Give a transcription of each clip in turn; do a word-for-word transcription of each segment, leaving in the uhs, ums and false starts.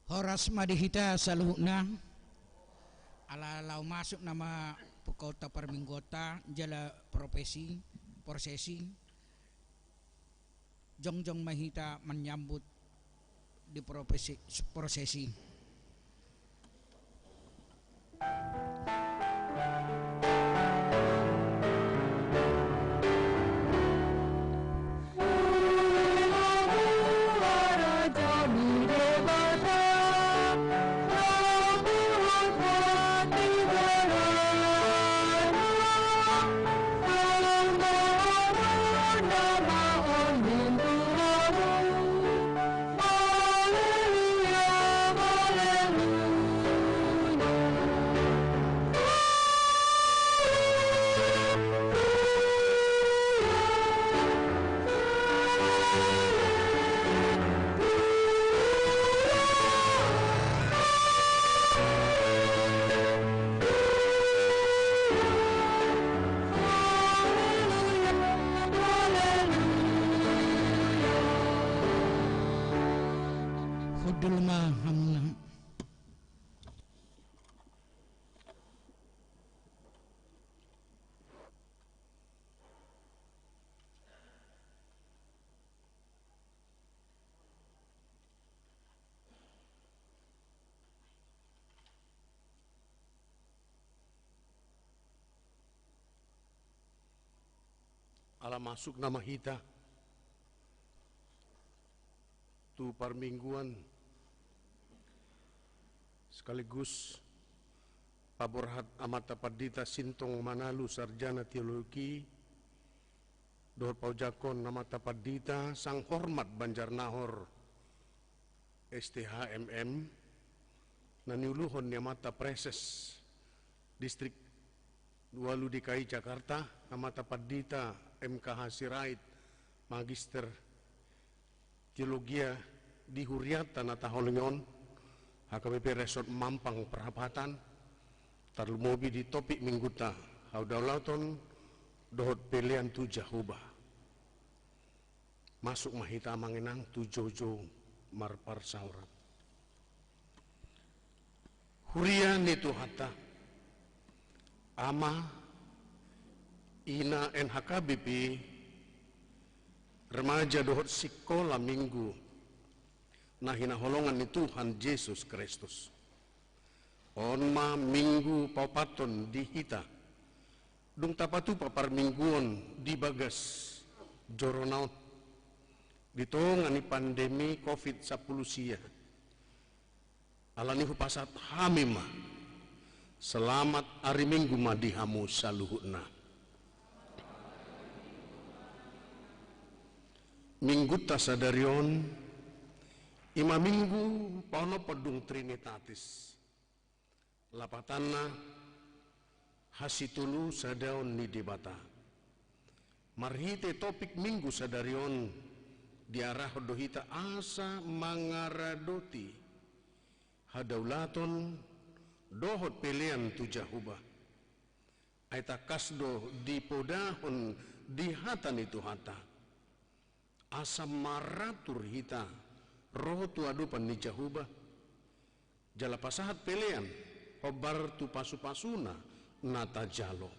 Horas ma di hita saluhutna. Ala laho masuk nama pungkaonta parmingguonta jala profesi, prosesi. Jongjong ma hita manyambut di profesi, prosesi. Hundul ma hamuna. Ala masuk nama hita tu parmingguan sekaligus paborhat Amanta Pandita Sintong Manalu, Sarjana Teologi, dohot paojakhon Amanta Pandita Sanghormat Banjarnahor, S T H M M, na niuluhon ni Amanta Praeses Distrik Walu D K I Jakarta, Amanta Pandita M K H Sirait, Magister Teologia di hurianta na taholongi on, H K B P Resort Mampang Prapatan, tarlumobi di topik minggunta, haudulaton dohot pelean tu Jahowa. Masuk ma hita amang inang tu joujou marparsaoran. Huria ni Tuhanta, Ama, Ina, N H K B P, remaja dohot sikola Minggu na hinaholongan ni Tuhan Jesus Kristus. On ma Minggu paopathon di hita. Dung tapatupa parmingguon di bagas jorona on di tonga ni pandemi covid sampulu sia. Alani hupasahat hami ma, selamat ari Minggu ma di hamu saluhutna. Minggunta sadari on, i ma Minggu paonomhon dung Trinitatis. Lapatanna, hasitolu sadaon ni Debata. Marhite topik Minggu sadari on, diarahon do hita asa mangaradoti hadaulaton dohot pelean tu Jahowa. Ai tangkas do dipodahon di hata ni Tuhanta. Asa maratur hita ro tu adopan ni Jahowa, jala pasahat pelean hombar tu pasupasuna na tajalo.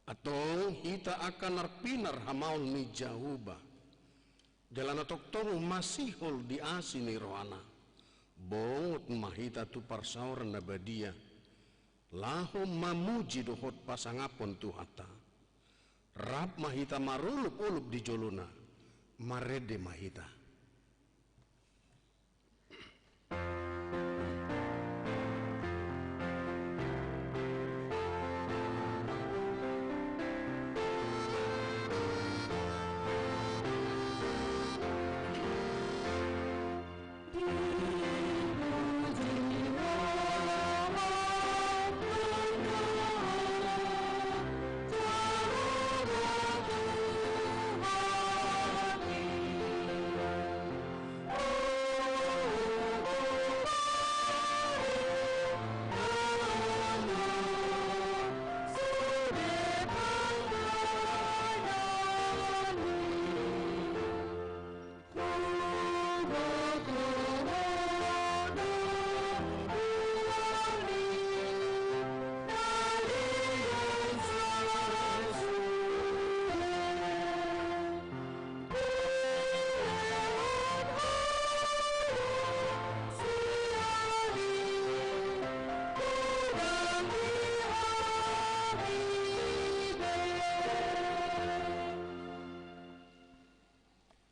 Antong hita angka narpinar hamaol ni Jahowa, jala na tongtong masihol di asi ni rohana, bongot ma hita tu parsaoran na badia, laho mamuji dohot pasangaphon Tuhanta. Rap ma hita marolopolop di jolona, marende ma hita.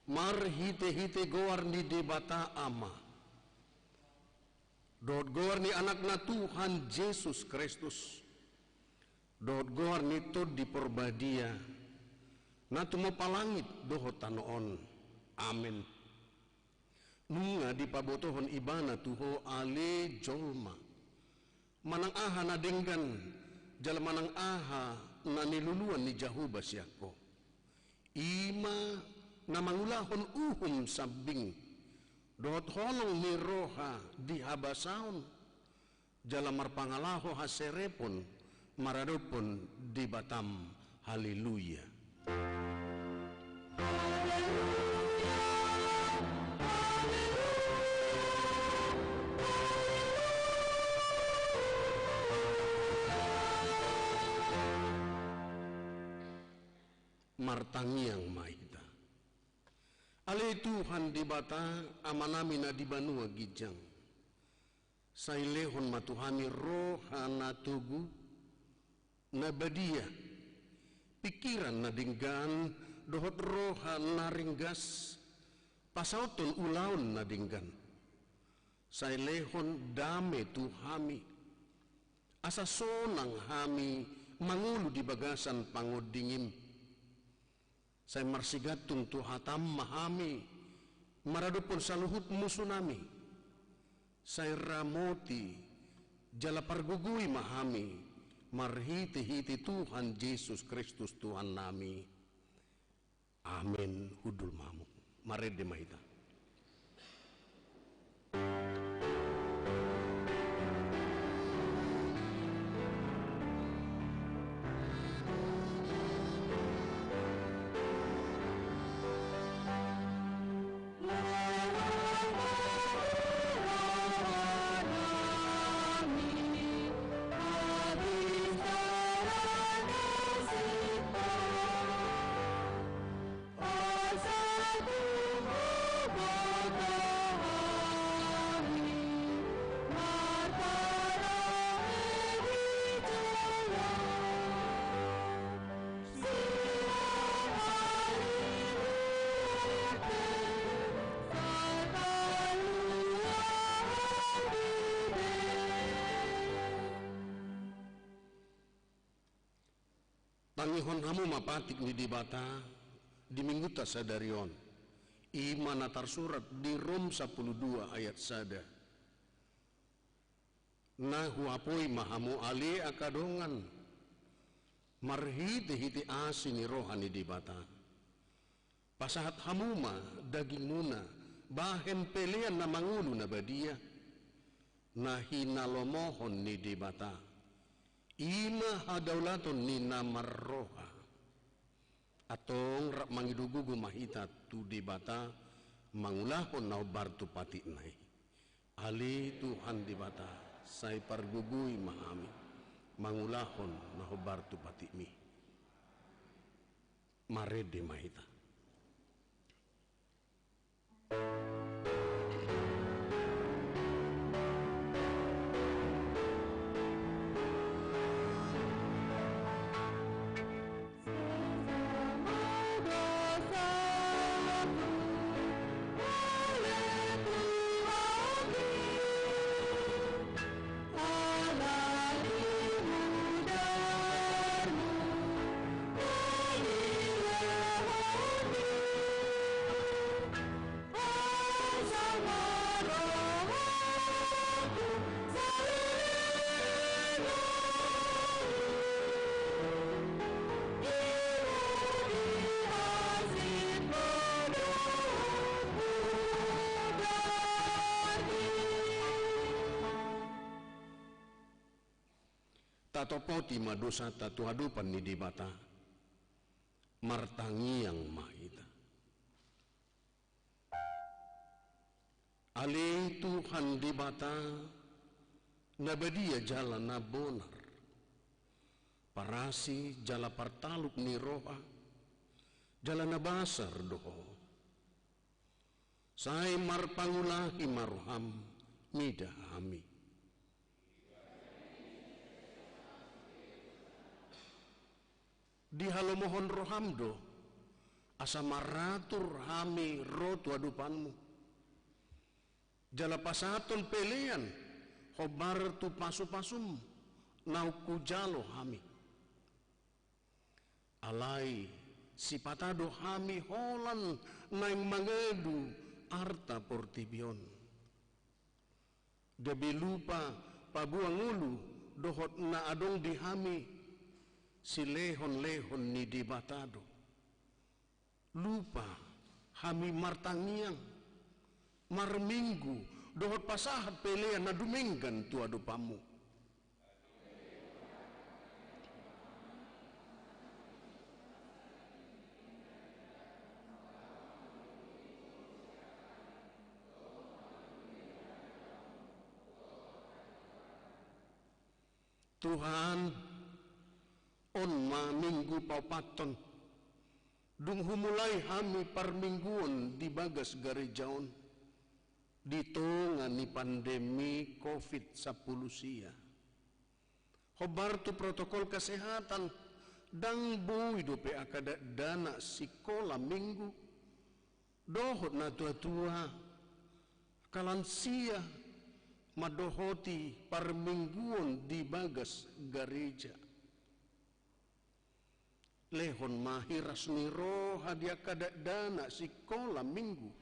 Marhite-hite goar ni Debata Ama, dohot goar ni Anakna Tuhan Jesus Kristus, dohot goar ni Tondi Porbadia, na tumompa langit dohot tano on. Amen. Nunga dipabotohon Ibana tu ho ale jolma, manang aha na denggan jala manang aha na niluluan ni Jahowa sian ho. I ma na mangulahon uhum sambing dohot holong ni roha di habasaon, jala marpangalaho haserepon maradophon Debatam. Haleluya. Martangiang ma hita. Ale Tuhan Debata, Amanami na di banua ginjang, sai lehon ma tu hami roha na togu, na badia, pingkiran na denggan, dohot roha na ringgas, pasaothon ulaon na denggan. Sai lehon dame tu hami, asa sonang hami mangolu di bagasan pangondingim. Sai marsigantung tu hatam ma hami maradophon saluhut musunami. Sai ramoti jala pargogoi ma hami marhite-hite Tuhan Jesus Kristus Tuhannami. Amen. Hundul ma hamu. Marende ma hita. Tangihon hamu ma patik ni Debata di Minggunta sadari on. I ma na tarsurat di Rom sampulu dua ayat sada. Na huapoi ma hamu ale angka dongan, marhite-hite asi ni roha ni Debata. Pasahat hamu ma dagingmuna bahen pelean na mangolu na badia, na hinalomohon ni Debata, i ma hadaulaton ni na marroha. Antong rap mangido gogo ma hita tu Debata mangulahon na hombar tu patikna i. Ale Tuhan Debata, sai pargogoi ma hami mangulahon na hombar tu patikmi. Marende ma hita. Tatopoti ma dosanta tu adopan ni Debata. Martangiang ma hita. Ale Tuhan Debata, na badia jala na bonar, parasi jala partalup ni roha, jala na basar do Ho. Sai marpangulahi ma roham mida hami. Dihalomohon roham do Asa maratur hami ro tu adopanmu, jala pasahathon pelean hombar tu pasupasum naung hujalo hami. Alai sipata do hami holan naeng mangadu arta portibi on. Gabe lupa paboa ngolu dohot na adong di hami, silehonlehon ni Debata do. Lupa hami martangiang, marminggu, dohot pasahat pelean na dumenggan tu adopanmu. Tuhan, on ma minggu paopathon dung humulai hami parmingguon di bagas gareja on di tonga ni pandemi covid sampulu sia. Hombar tu protokol kesehatan, ndang boi dope angka dakdanak sikola minggu, dohot na tuatua, angka lansia mandohoti parmingguon di bagas gareja. Lehon ma hiras ni roha di angka dakdanak sikola minggu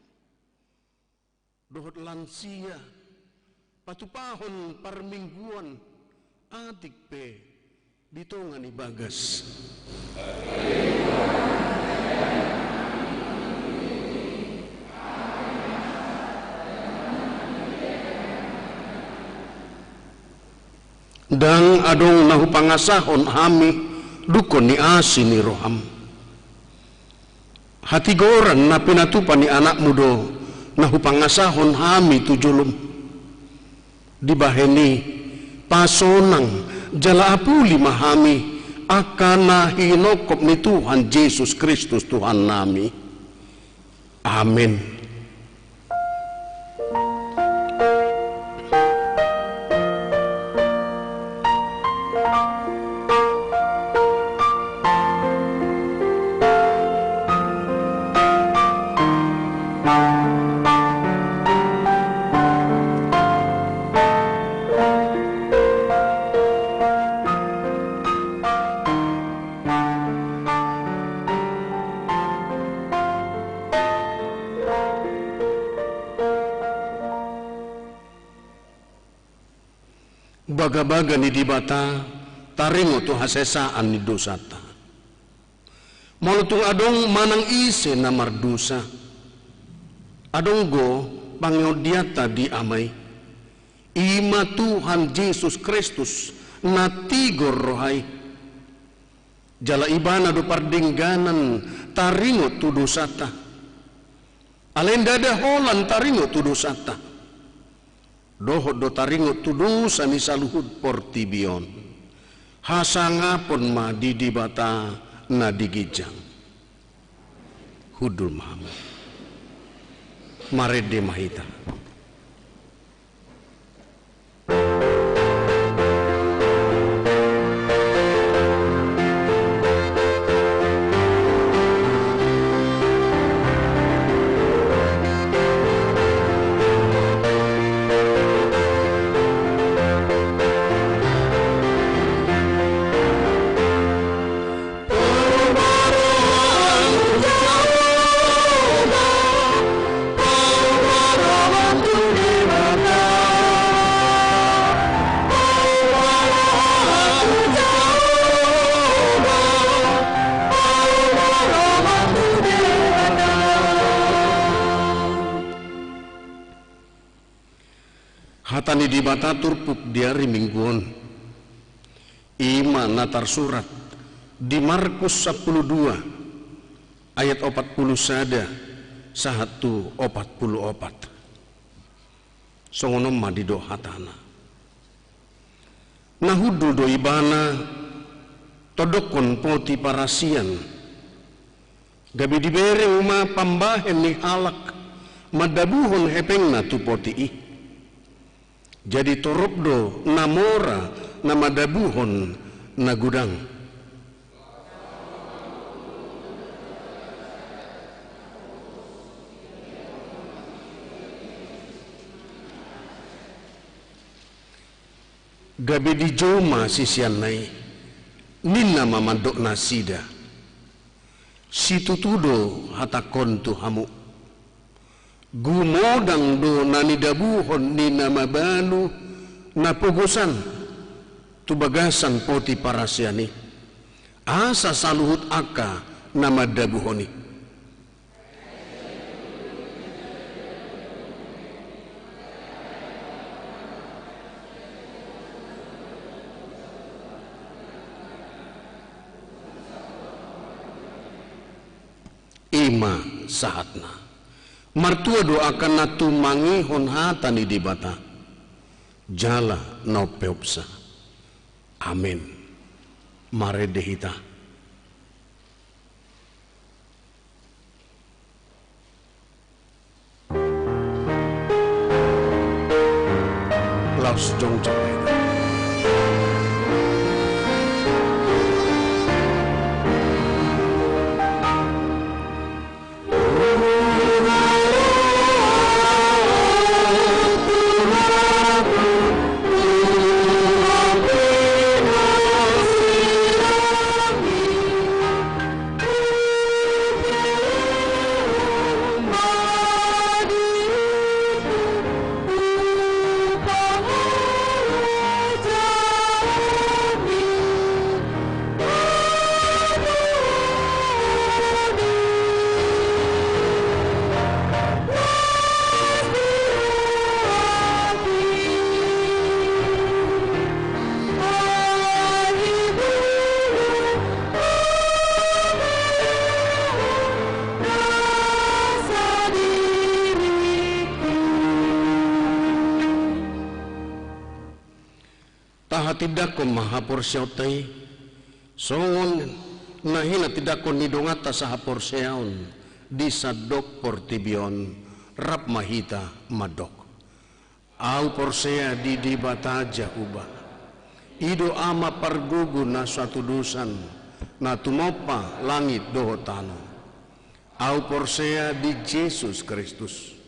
dohot lansia, patupahon parmingguon, atik pe di tonga ni bagas. Ndang adong na hupangasahon hami dungkon ni asi ni roham. Hatigoran na pinatupa ni anakmu do na hupangasahon hami tu jolom. Dibahen i, pasonang jala apuli ma hami angka na hinongkop ni Tuhan Jesus Kristus Tuhannami. Amen. Bagabaga ni Debata taringot tu hasesaan ni dosanta. Molo tung adong manang ise na mardosa, adong do pangondianta di Ama i. I ma Tuhan Jesus Kristus na tigor roha i. Jala Ibana do pardengganan taringot tu dosanta. Alai ndada holan taringot tu dosanta. Dohot do taringot tu dosa ni saluhut portibi on. Hasangapon ma di Debata na di ginjang. Hundul ma hamu. Marende ma hita. Hata ni Debata turpuk di ari Minggu on, i ma na tarsurat di Markus sampulu dua ayat opat pulu sada sahat tu opat pulu opat. Songon on ma didok hatana. Na hundul do Ibana tondokkon poti parasian. Gabe dibereng ma pambahen ni halak mandabuhon hepengna tu poti i. Jadi torop do na mora na mandabuhon na godang. Gabe dijou ma siseanna i, ninna ma mandok nasida: Situtu do hatangkon tu hamu: Gumodang do na nidabuhon ni na mabalu na pogosan tu bagasan poti parasean i, asa saluhut angka na mandabuhon i. I ma sahatna. Martua do angka na tumangihon hata ni Debata jala na umpeopsa. Amen. Marende hita. Laos jongjong ma hita. Tahatindangkon ma haporseaonta i, songon na hinatindangkon ni donganta sahaporseaon di sandok portibi on. Rap ma hita mandok: Ahu porsea di Debata Jahowa, i do Ama pargogo na so hatudosan, na tumompa langit dohot tano. Ahu porsea di Jesus Kristus,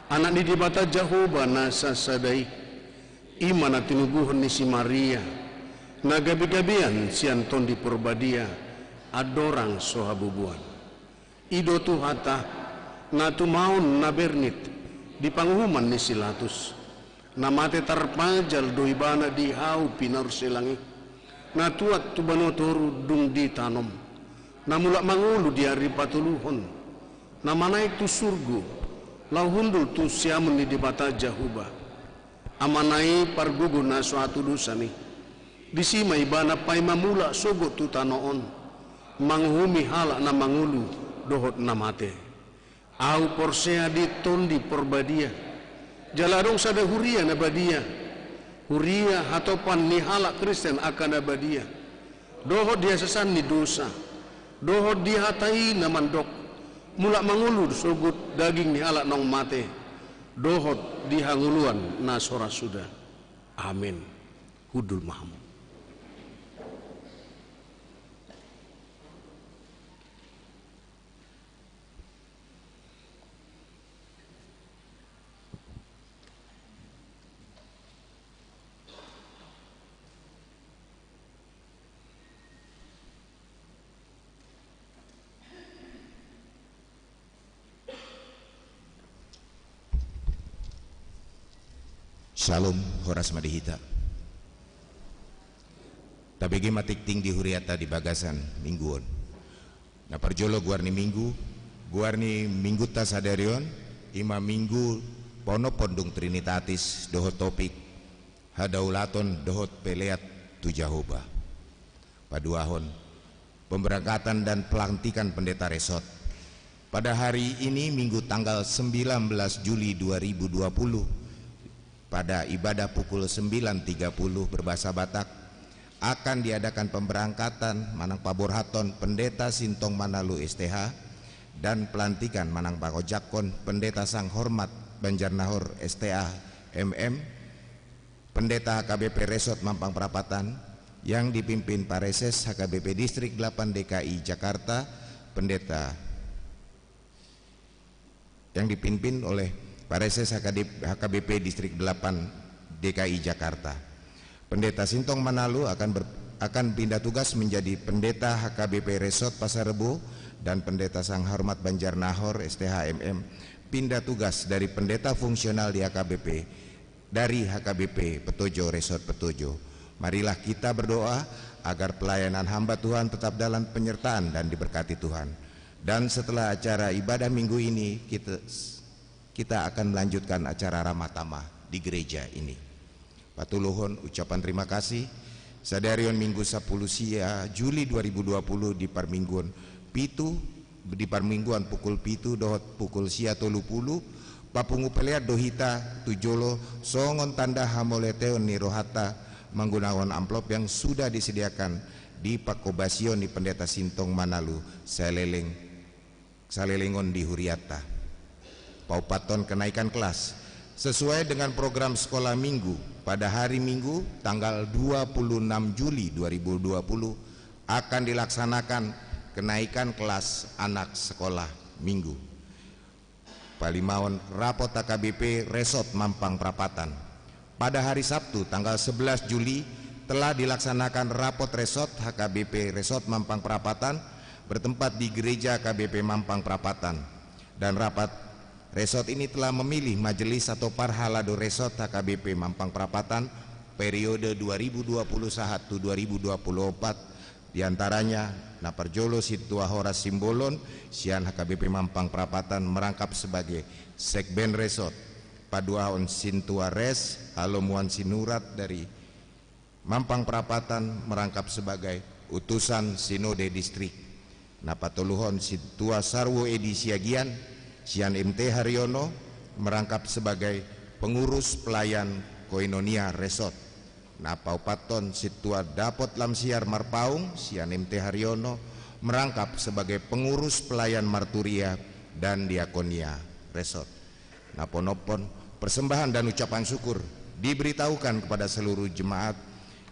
Anak ni Debata Jahowa na sasada i, i ma na tinubuhon ni si Maria, na gabegabean sian Tondi Porbadia, andorang so habubuan. I do Tuhanta, na tumaon na bernit di panguhuman ni si Latus, na mate tarpajal do Ibana di hau pinorselang i, na tuat tu banua toru dung ditanom, na mulak mangolu di ari patoluhon, na manaek tu surgo, laho hundul tu siamun ni Debata Jahowa, Amana i pargogo na so hatudosan i. Disi ma Ibana paima mulak sogot tu tano on, manguhumi halak na mangolu dohot na mate. Ahu porsea di Tondi Porbadia, jala adong sada huria na badia, huria hatopan ni halak Kristen angka na badia, dohot di hasesaan ni dosa, dohot di hata i na mandok, mulak mangolu sogot daging ni halak naung mate, dohot di hangoluan na so ra suda. Amen. Hundul ma hamu. Syalom, horas ma di hita. Tabege ma tingting di huriata di bagasan minggu on. Na parjolo goar ni minggu, goar ni minggunta sadari on, i ma minggu paonomhon dung Trinitatis dohot topik hadaulaton dohot pelean tu Jahowa. Paduahon, pemberangkatan dan pelantikan pendeta resort. Pada hari ini, Minggu tanggal sembilan belas Juli dua ribu dua puluh, pada ibadah pukul sembilan tiga puluh berbahasa Batak, akan diadakan pemberangkatan manang paborhathon Pendeta Sintong Manalu S T H dan pelantikan manang pangojakhon Pendeta Sanghormat Banjarnahor S T H M M, Pendeta H K B P Resort Mampang Prapatan, yang dipimpin Pareses H K B P Distrik delapan D K I Jakarta, Pendeta, yang dipimpin oleh Pareses H K D, H K B P Distrik delapan D K I Jakarta. Pendeta Sintong Manalu akan ber-, akan pindah tugas menjadi Pendeta H K B P Resort Pasar Rebo, dan Pendeta Sang Hormat Banjarnahor, S T H M M, pindah tugas dari Pendeta Fungsional di H K B P, dari H K B P Petojo, Resort Petojo. Marilah kita berdoa agar pelayanan hamba Tuhan tetap dalam penyertaan dan diberkati Tuhan. Dan setelah acara ibadah minggu ini, kita, kita akan melanjutkan acara ramah tamah di gereja ini. Patuluhon ucapan terima kasih. Sadari on Minggu sampulu sia Juli dua ribu dua puluh, di parmingguon pitu, di parmingguan pukul pitu dohot pukul sia tolu pulu, papungu pelean do hita tu jolo songon tanda hamauliateon ni rohanta manggunahon amplop yang sudah disediakan di panghobasion ni Pendeta Sintong Manalu saleleng, saleleng on di huriatta. Paupathon, kenaikan kelas. Sesuai dengan program sekolah minggu, pada hari Minggu, tanggal dua puluh enam Juli dua ribu dua puluh, akan dilaksanakan kenaikan kelas anak sekolah minggu. Palimaon, rapot H K B P Resort Mampang Prapatan. Pada hari Sabtu, tanggal sebelas Juli, telah dilaksanakan rapot Resort H K B P Resort Mampang Prapatan, bertempat di Gereja H K B P Mampang Prapatan. Dan rapat resort ini telah memilih majelis atau parhalado resort H K B P Mampang Prapatan periode dua ribu dua puluh sahat tu dua ribu dua puluh opat, di antaranya, na parjolo, Sintua Horas Simbolon sian H K B P Mampang Prapatan merangkap sebagai Sekben Resort. Paduahon, Sintua Res Halomuan Sinurat dari Mampang Prapatan merangkap sebagai utusan Sinode Distrik. Na patoluhon, Sintua Sarwo Edi Siagian sian M T Haryono merangkap sebagai pengurus pelayan koinonia resort. Na paupathon, Sintua Dapot Lamsiar Marpaung sian M T Haryono merangkap sebagai pengurus pelayan marturia dan diakonia resort. Na paonomhon, persembahan dan ucapan syukur diberitahukan kepada seluruh jemaat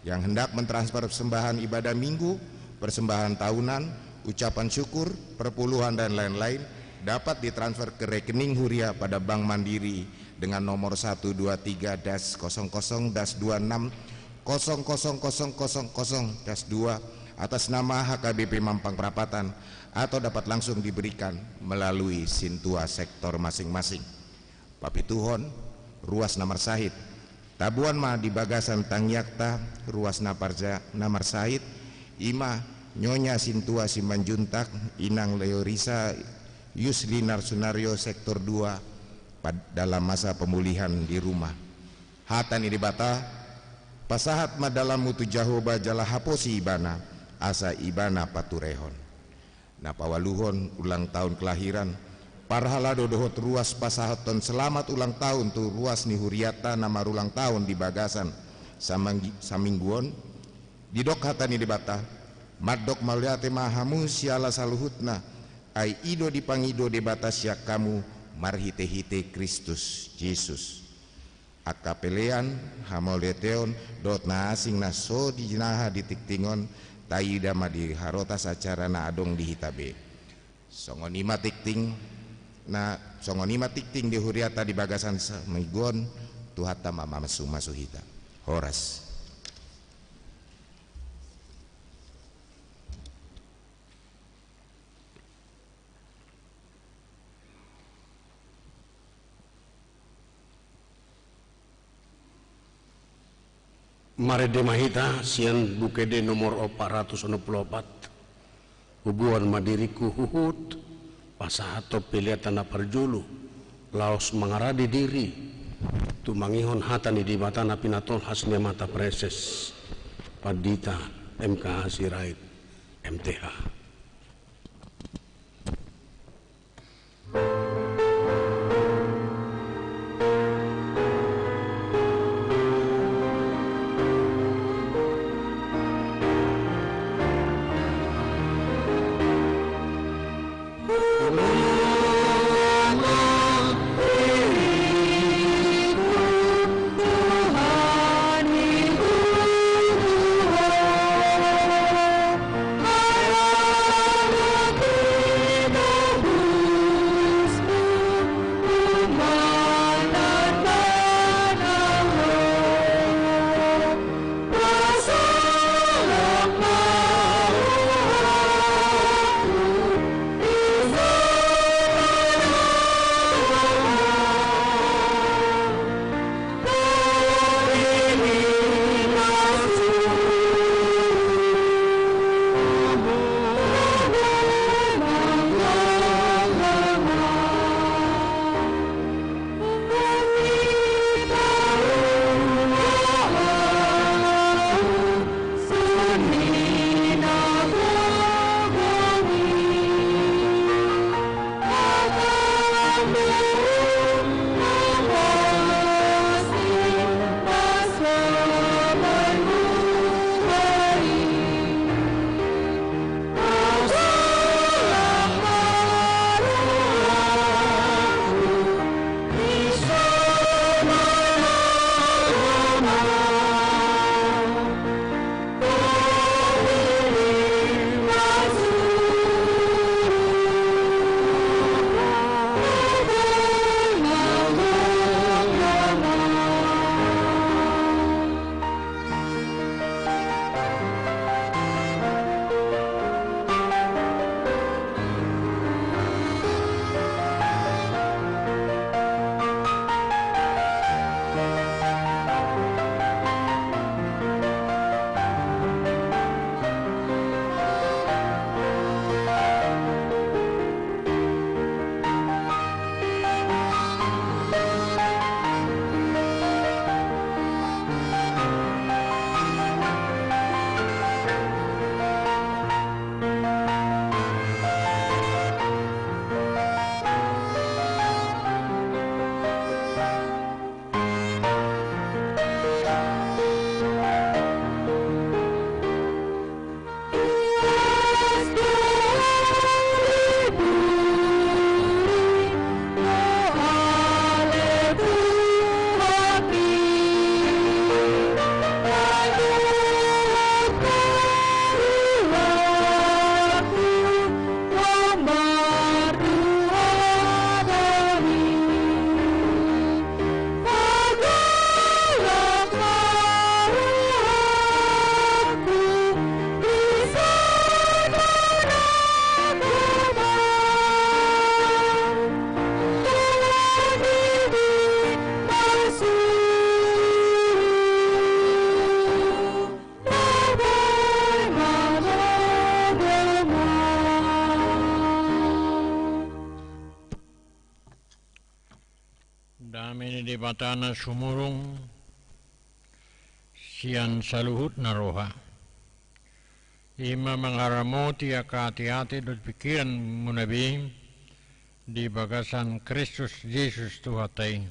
yang hendak mentransfer persembahan ibadah minggu, persembahan tahunan, ucapan syukur, perpuluhan, dan lain-lain, dapat ditransfer ke rekening Huria pada Bank Mandiri dengan nomor satu dua tiga dash kosong kosong dash dua enam kosong kosong kosong kosong kosong dash dua atas nama H K B P Mampang Prapatan, atau dapat langsung diberikan melalui sintua sektor masing-masing. Papituhon, ruas na marsahit. Tabuan ma di bagasan tangiangta ruas na parja-, na marsahit, i ma Nyonya Sintua Simanjuntak, Inang Leorisa Yusli Narsunario, sektor dua, pad-, dalam masa pemulihan di rumah. Hata ni Debata, pasahat ma dalanmu tu Jahowa jala haposi Ibana, asa Ibana paturehon. Na paualuhon, ulang tahun kelahiran. Parhalado dohot ruas pasahathon selamat ulang tahun tu ruas ni hurianta na marulang tahun di bagasan samanggi-, saminggu on. Didok hata ni Debata, mandok mauliate ma hamu siala saluhutna, ai i do dipangido Debata sian hamu marhite-hite Kristus Jesus. Angka pelean, hamauliateon, dohot na asing na so dinaha di tingting on, taida ma di harotas acara na adong di hita be. Songon i ma tingting, na, songon i ma tingting di hurianta di bagasan saminggu on, Tuhanta ma mamasu-masu hita. Horas. Marende ma hita sian Buku Ende nomor opat ratus onom pulu opat. Huboan ma diringku huhut pasahathon peleanta na parjolo, laos mangarade diri tumangihon hata ni Debata na pinatolhas ni amanta praeses, Pandita M K H Sirait, M T H. Dame ni Debata na sumurung sian saluhut na roha, i ma mangaramoti angka ateate dohot pingkiranmuna be di bagasan Kristus Jesus Tuhanta i.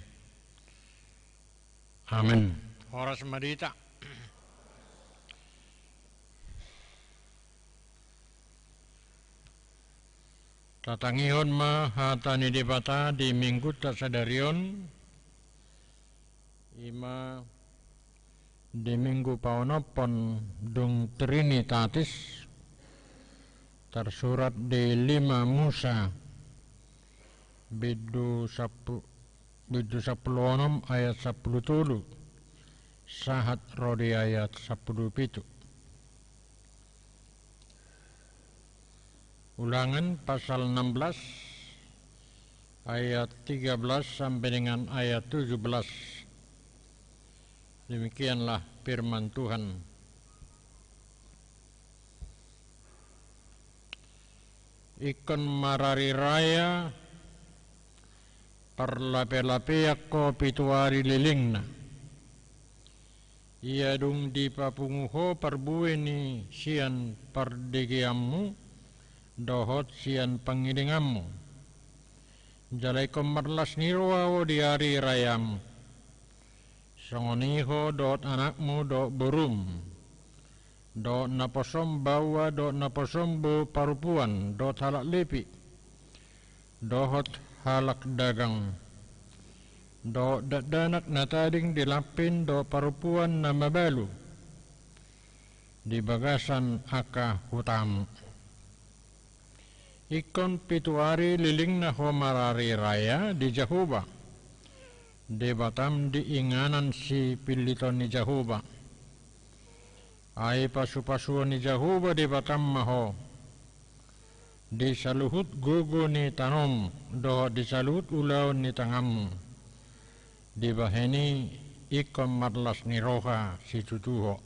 Amen. Horas ma di hita. Tatangihon ma hata ni Debata di Minggunta sadari on, i ma di Minggu paonomhon dung Trinitatis, tarsurat di lima Musa, bindu sapu-, bindu sampulu onom ayat sampulu tolu, sahat ro di ayat sampulu pitu. Ulangan pasal enam belas ayat tiga belas sampai dengan ayat tujuh belas. Demikianlah firman Tuhan. Ingkon marari raya parlapelapean ho pitu ari lelengna. Ia dung dipapungu ho parbue ni sian pardegeanmu dohot sian pangidenganmu. Jala ingkon marlas ni roha ho di ari rayamu. Songon i ho dohot anakmu dohot borum, dohot naposom baoa dohot naposom boru parupuan dohot halak Lepi, dohot halak dagang, dohot dakdanak na tading di lampin dohot parupuan na mabalu di bagasan angka hutamu. Ingkon pitu ari lelengna ho marari raya di Jahowa Debatam di inganan sipilliton ni Jahowa. Ai pasupasuon ni Jahowa Debatam ma ho di saluhut gogo ni tanomu dohot di saluhut ulaon ni tanganmu. Dibahen i ingkon marlas ni roha situtu ho.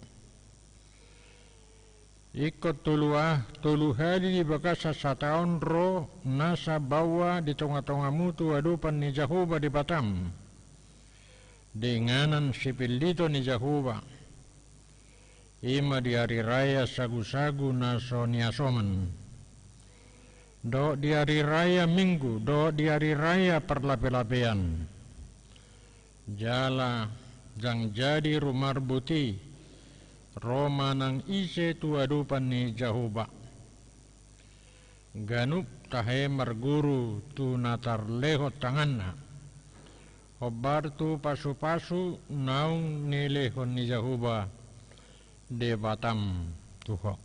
Ingkon tolu a-, tolu hali di bagasan sataon ro nasa baoa di tongatongamu tu adopan ni Jahowa Debatam di inganan sipilliton ni Jahowa, i ma di ari raya sagusagu na so niasoman. dohot di ari raya Minggu, dohot di ari raya Parlape-lapean. Jala jang jadi rumarbut i ro manang ise tu adopan ni Jahowa. Ganup tahe marguru tu na tarlehon tanganna. Hombar tu pasu-pasu naung nilehon ni Jahowa Debatam tu ho.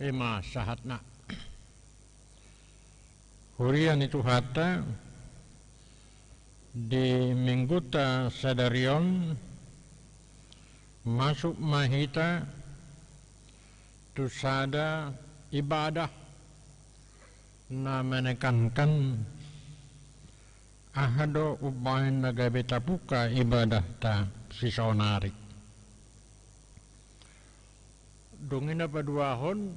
I ma sahatna. Huria ni Tuhanta, di Minggunta sadari on, masuk ma hita tu sada ibadah na menekankan aha do umbahen na gabe tabuka ibadahta sisaonari. Dung i na paduahon,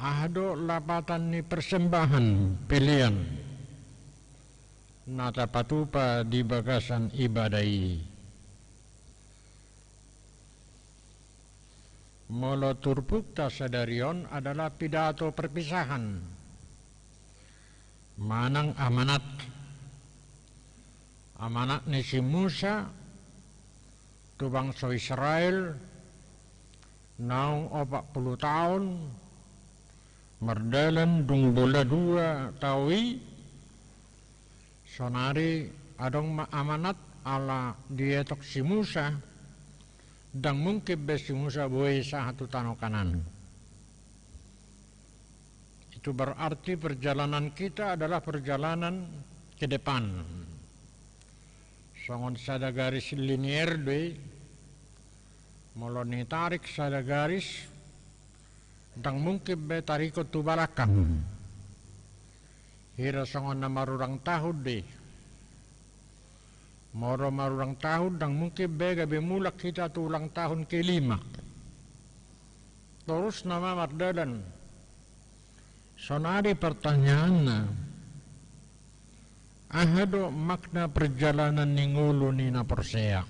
aha do lapatan ni persembahan pelean na tapatupa di bagasan ibadah i. Molo turpukta sadari on adalah pidato perpisahan manang amanat. Amanat ni si Musa tu bangso Israel naung opat pulu taon mardalan, dung pola dua tao i, sonari adong ma amanat ala dietok si Musa, ndang mungkin be si Musa boi sahat tu tano Kanaan. Itu berarti perjalanan kita adalah perjalanan ke depan. Songon sada garis linier do i, molo nitarik sada garis, ndang mungkin be tarikot tu balakang. Hira songon na marulang tahun do i. Molo marulang tahun, ndang mungkin be gabe mulak hita tu ulang tahun kelima. Torus nama mardalan. Sonari pertanyaanna, aha do makna perjalanan ni ngolu ni na porsea?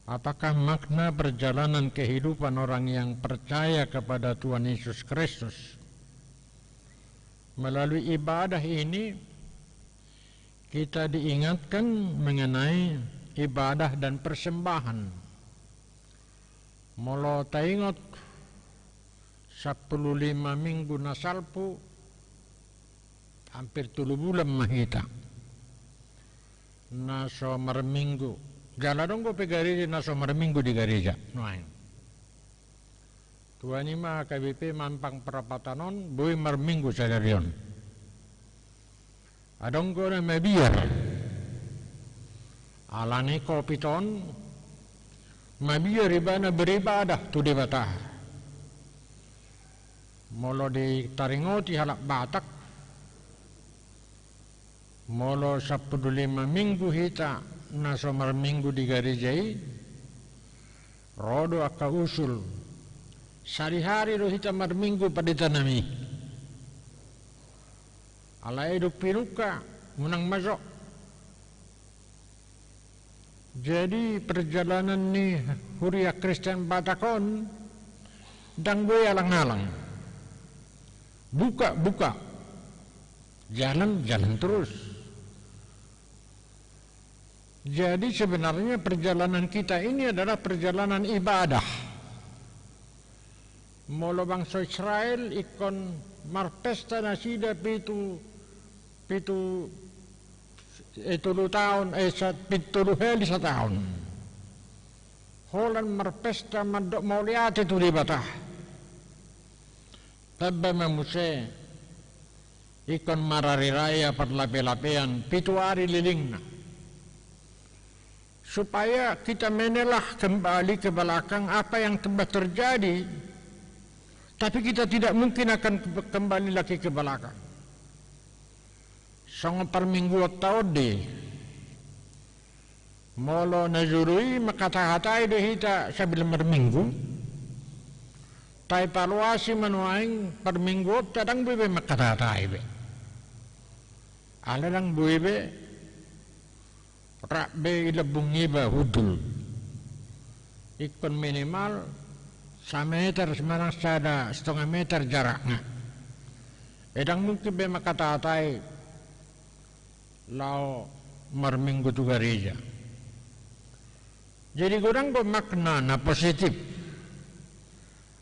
Apakah makna perjalanan kehidupan orang yang percaya kepada Tuhan Yesus Kristus? Melalui ibadah ini, kita diingatkan mengenai ibadah dan persembahan. Molo taingot, sampulu lima minggu na salpu, hampir tolu bulan ma hita na so marminggu. Jala adong dope gareja na so marminggu di gareja nuaeng. Tuani ma H K B P mampang perapatan on, boi marminggu sadari on. Adong do na mabiar. Alani Covid on, mabiar ibana beribadah tu Debata. Molo ditaringoti halak Batak, molo sampulu lima minggu hita na so marminggu di gareja i, ro do angka usul. Sadihari do hita marminggu, pandita nami. Alai dung pinungka, unang ma jo. Jadi perjalanan ni huria Kristen Batak on ndang boi alang-alang. Buka, buka. Jalan, jalan terus. Jadi sebenarnya perjalanan kita ini adalah perjalanan ibadah. Molo bangso Israel ingkon marpesta nasida pitu, pitu, eh, tolu taon, eh, sa-, pitu, tolu hali sataon. Holan marpesta mandok mauliate tu Debata. Tamba ma muse ingkon marari raya parlape-lapean pitu ari lelengna. Supaya kita menelaah kembali ke belakang apa yang telah terjadi, tapi kita tidak mungkin akan ke-, kembali lagi ke belakang. Songon parmingguonta on do i. Molo na jolo i mangkatahatai do hita sambil marminggu, tai paloasi ma nuaeng parmingguonta ndang boi be mangkatahatai be. Ala ndang boi be rap be i lambung niba hundul. Ingkon minimal sameter manang sada setengah meter jarakna. Ndang mungkin be mangkatahatahi laho marminggu tu gareja. Jadi godang do makna na positif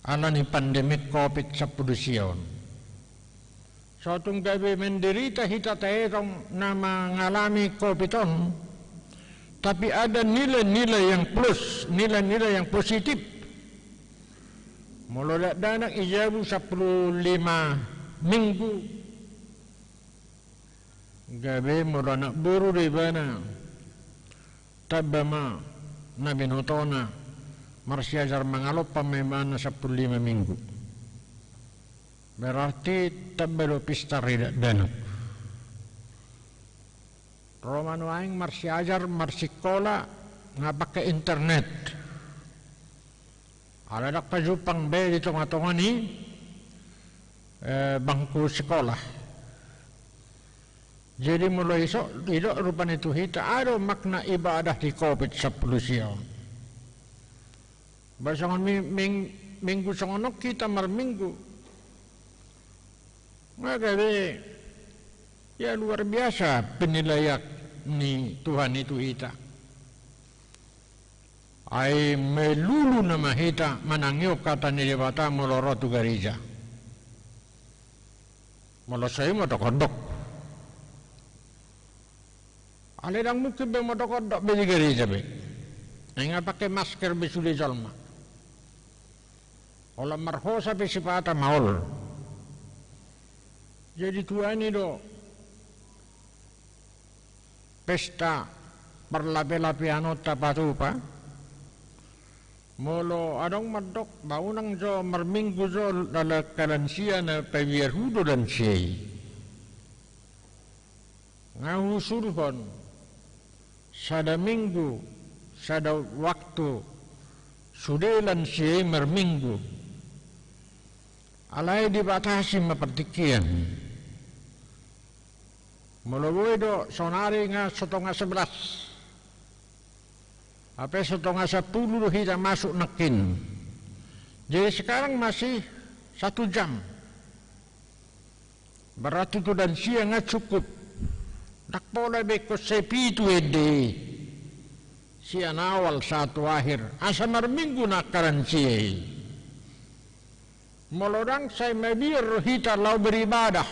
ala ni pandemi covid sampulu sia on. So tung gabe menderita hita taetong na mangalami covid on, tapi ada nilai-nilai yang plus, nilai-nilai yang positif. Molo dakdanak i jabu sampulu lima minggu, gabe molo anak boru do ibana, tamba ma na binotona, marsiajar mangalompa ma ibana sampulu lima minggu. Berarti tamba do pistar i dakdanak. Ro ma nuaeng marsiajar, marsikola, nga pake internet. Ala ndang pajumpang be di tonga-tonga ni, eh, bangku sikola. Jadi molo iso, didok rupani tu hita, aha do makna ibadah di covid sampulu sia on. Ba songon mi-, ming-, minggu songon on hita marminggu. Nga gabe, ya, luar biasa penilaian ni Tuhan i tu hita. Ai melulu nama hita manangihon hata ni Debata molo ro tu gareja. Molo so i modok-ondok. Alai ndang mungkin be modok-ondok be di gareja be. Ai nga pake masker be sude jolma. Olo marhosa pe sipata maol. Jadi tuani do pesta parlape-lapean on tapatupa. Molo adong mandok ba unang jo marminggu jo ala angka lansia na pabiarhu do lansia i. Nga huusulhon sada minggu, sada waktu sude lansia i marminggu. Alai dibatasi ma partingkian. Molo boi do sonari nga satonga sebelas. Hape satonga sampulu do hita masuk nangkin. Jadi sekarang masih satu jam. Berarti tu lansia nga cukup. Ndang pola be ingkon sai pitu ende i. Sian awal sahat tu akhir. Asa marminggu nangkin lansia i. Molo ndang sai mabiar do hita laho beribadah.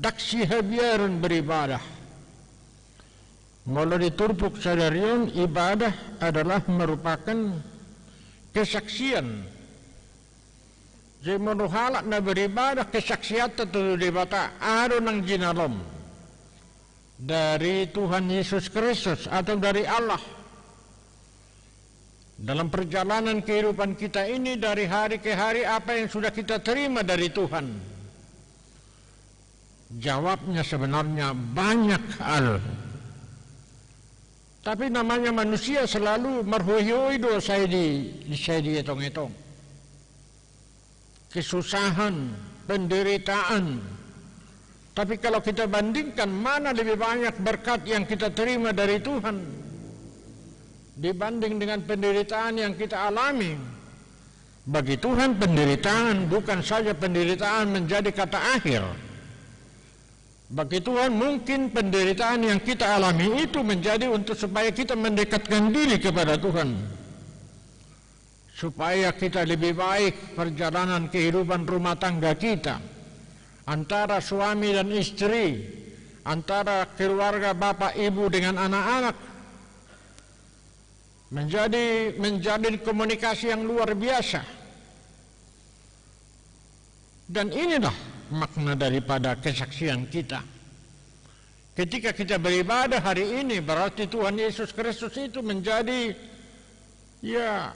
Ndang sihabiaran beribadah. Molo di turpuk sadari on, ibadah adalah merupakan kesaksian. Jadi molo halak na beribadah, kesaksianta tu Debata, aha do nang jinalom dari Tuhan Yesus Kristus atau dari Allah. Dalam perjalanan kehidupan kita ini, dari hari ke hari, apa yang sudah kita terima dari Tuhan? Jawabnya sebenarnya banyak hal. Tapi namanya manusia selalu marhoihoi do sai di, di sai dietong-etong. Kesusahan, penderitaan. Tapi kalau kita bandingkan mana lebih banyak berkat yang kita terima dari Tuhan dibanding dengan penderitaan yang kita alami, bagi Tuhan penderitaan, bukan saja penderitaan menjadi kata akhir. Bagi Tuhan mungkin penderitaan yang kita alami itu menjadi untuk supaya kita mendekatkan diri kepada Tuhan. Supaya kita lebih baik perjalanan kehidupan rumah tangga kita, antara suami dan istri, antara keluarga bapak ibu dengan anak-anak, menjadi, menjalin komunikasi yang luar biasa. Dan inilah makna daripada kesaksian kita. Ketika kita beribadah hari ini, berarti Tuhan Yesus Kristus itu menjadi, ya,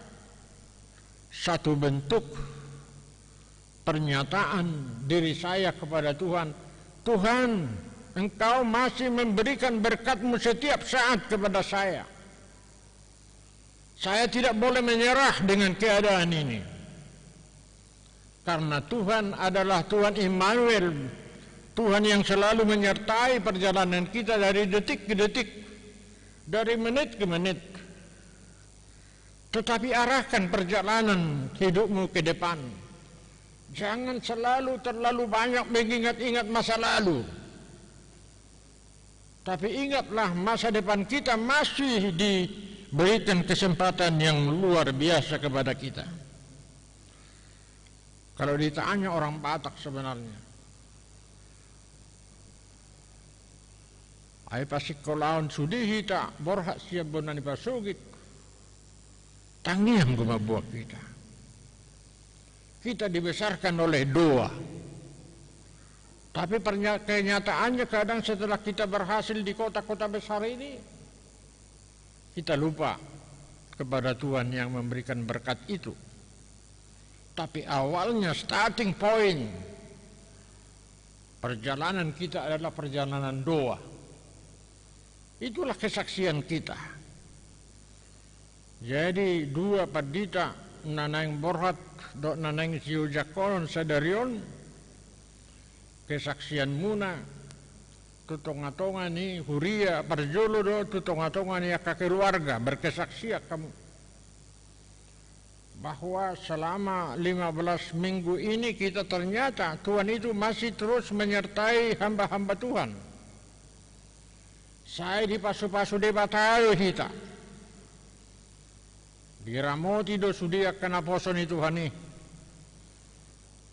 satu bentuk pernyataan diri saya kepada Tuhan. Tuhan, Engkau masih memberikan berkat-Mu setiap saat kepada saya. Saya tidak boleh menyerah dengan keadaan ini. Karena Tuhan adalah Tuhan Immanuel, Tuhan yang selalu menyertai perjalanan kita dari detik ke detik, dari menit ke menit. Tetapi arahkan perjalanan hidupmu ke depan. Jangan selalu terlalu banyak mengingat-ingat masa lalu. Tapi ingatlah, masa depan kita masih diberikan kesempatan yang luar biasa kepada kita. Kalau ditanya orang Batak sebenarnya, ai pasingkolahon sude hita borhat sian bona ni pasogit, tangiang do mamboan hita. Kita dibesarkan oleh doa. Tapi pernya-, kenyataannya kadang setelah kita berhasil di kota-kota besar ini, kita lupa kepada Tuhan yang memberikan berkat itu. Tapi awalnya, starting point perjalanan kita adalah perjalanan doa. Itulah kesaksian kita. Jadi dua pandita na naeng borhat dohot na naeng siojak on sadari on, kesaksianmuna tu tonga-tonga ni huria parjolo do, tu tonga-tonga ni angka keluarga, berkesaksian kamu bahwa selama lima belas minggu ini kita ternyata Tuhan itu masih terus menyertai hamba-hamba Tuhan. Sai dipasu-pasu Debata do hita. Diramoti do sude angka naposo ni Tuhan i.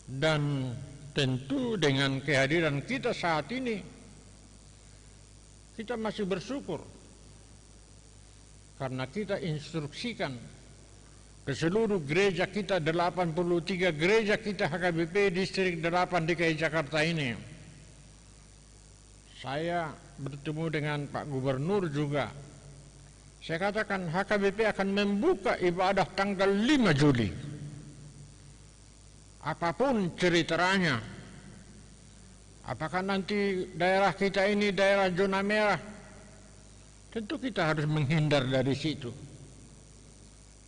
Dan tentu dengan kehadiran kita saat ini, kita masih bersyukur. Karena kita instruksikan ke seluruh gereja kita, delapan puluh tiga gereja kita H K B P Distrik delapan D K I Jakarta ini. Saya bertemu dengan Pak Gubernur juga. Saya katakan, H K B P akan membuka ibadah tanggal lima Juli. Apapun ceritanya, apakah nanti daerah kita ini daerah zona merah, tentu kita harus menghindar dari situ.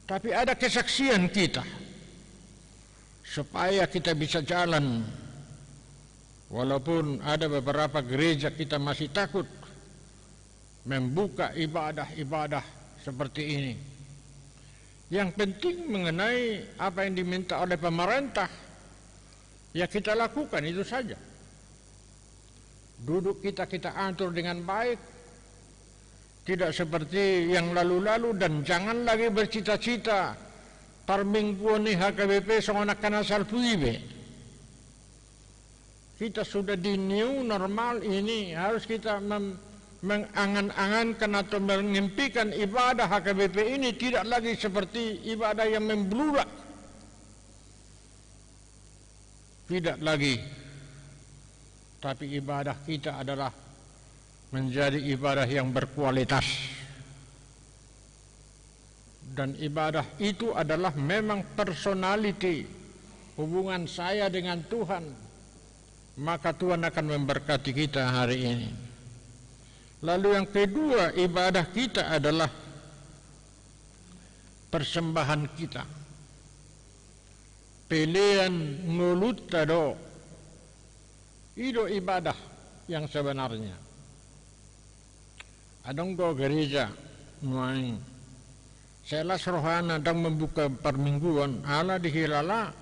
Tapi ada kesaksian kita, supaya kita bisa jalan. Walaupun ada beberapa gereja kita masih takut membuka ibadah-ibadah seperti ini. Yang penting mengenai apa yang diminta oleh pemerintah, ya kita lakukan itu saja. Duduk kita, kita atur dengan baik, tidak seperti yang lalu-lalu, dan jangan lagi bercita-cita parmingguon ni H K B P songon angka na salpu i be. Kita sudah di new normal ini, harus kita mem-, mengangan-angankan atau mengimpikan ibadah H K B P ini tidak lagi seperti ibadah yang membludak. Tidak lagi. Tapi ibadah kita adalah menjadi ibadah yang berkualitas. Dan ibadah itu adalah memang personality, hubungan saya dengan Tuhan, maka Tuhan akan memberkati kita hari ini. Lalu yang kedua, ibadah kita adalah persembahan kita. Pelean ngolunta do. I do ibadah yang sebenarnya. Adong do gereja nuaeng, sai las rohana ndang membuka parmingguon, ala dihilala,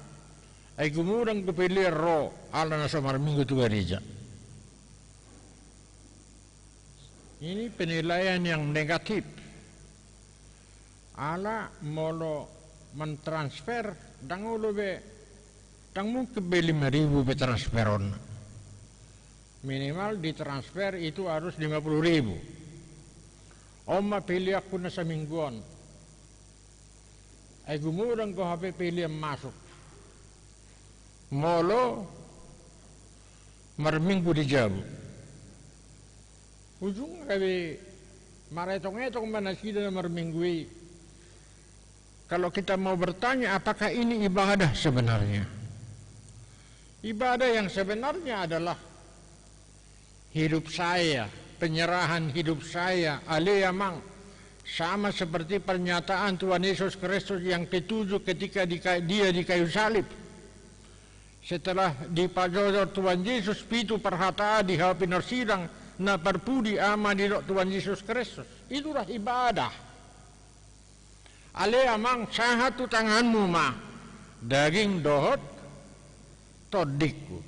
ai gumodang do pelean ro, ala na so marminggu tu gereja. Ini penilaian yang negatif. Ala molo mentransfer, ndang olo be, ndang mungkin be lima ribu be transferon. Minimal ditransfer itu harus lima puluh ribu. On ma peleanku na saminggu on. Ai gumodang do hape pelean masuk. Molo marminggu di jabu. Ujungna gabe maretong-etong ma nasida na marminggu i. Kalau kita mau bertanya, apakah ini ibadah sebenarnya? Ibadah yang sebenarnya adalah hidup saya, penyerahan hidup saya, ale Amang, sama seperti pernyataan Tuhan Yesus Kristus yang ketujuh ketika di ka-, Dia di kayu salib. Setelah dipajojor Tuhan Yesus, pitu parhata di hau pinorsidang, na parpudi Ama, didok Tuhan Yesus Kristus. Itulah ibadah. Ale Amang, sahat tu tanganmu ma daging dohot tondingku.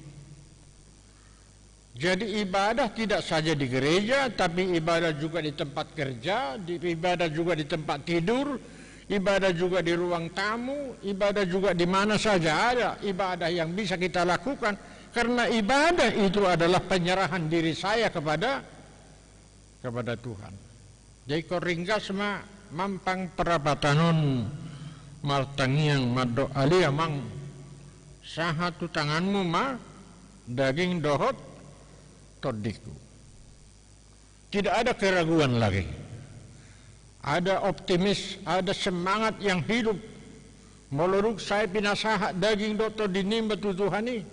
Jadi ibadah tidak saja di gereja, tapi ibadah juga di tempat kerja, di, ibadah juga di tempat tidur, ibadah juga di ruang tamu, ibadah juga di mana saja ada ibadah yang bisa kita lakukan. Karena ibadah itu adalah penyerahan diri saya kepada, kepada Tuhan. Jadi ingkon ringgas ma mampang perapatan on martangiang mandok, Ale Amang, sahat tu tanganmu ma daging dohot tondingku. Tidak ada keraguan lagi. Ada optimis, ada semangat yang hidup. Molo dung sai pinasahat daging dohot tondi niba tu Tuhan i,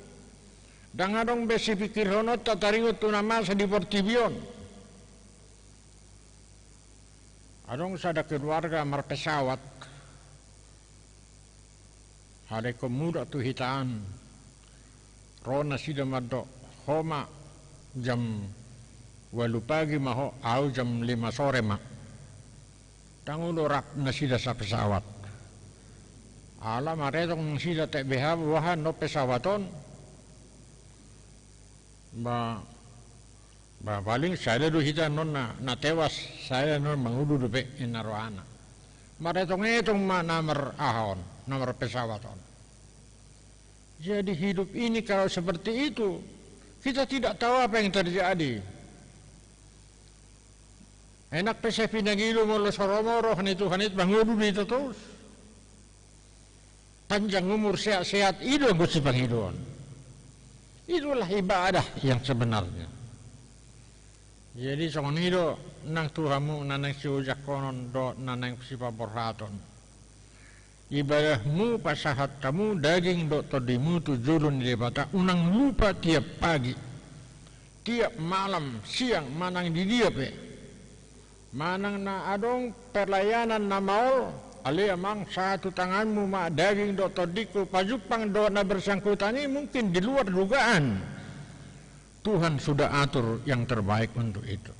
ndang adong be sipikirhononta taringot tu na masa di portibi on. Adong sada keluarga marpesawat. Halak ingkon mulak tu hita an. Ro nasida mandok, ho ma jam ualu pagi ma ho, au jam lima sore ma. Ndang olo rap nasida sapesawat. Ala maretong nasida, tai beha boha annon pesawat on. Ba, ba, paling sada do hita annon na, na tewas, sada annon mangolu dope, ninna rohana. Maretong-etong ma na mar aha on, na marpesawat on. Jadi hidup ini kalau seperti itu, kita tidak tahu apa yang terjadi. Enak pe sai pinangido molo so ro ma roha ni Tuhan i, mangolu do hita torus. Panjang umur, sehat-sehat, i do anggo sipangidoon. Itulah ibadah yang sebenarnya. Jadi songon i do nang tu hamu na naeng siojangkonon dohot na naeng sipaborhaton. Ibadahmu, pasahat hamu daging dohot tondimu tu jolo ni Debata, unang lupa tiap pagi, tiap malam, siang, manang di dia pe. Manang na adong pelayanan na maol, ale amang, sahat tu tanganmu ma daging dohot tondingku, pajumpang dohot na bersangkutan i mungkin di luar dugaan. Tuhan sudah atur yang terbaik untuk itu.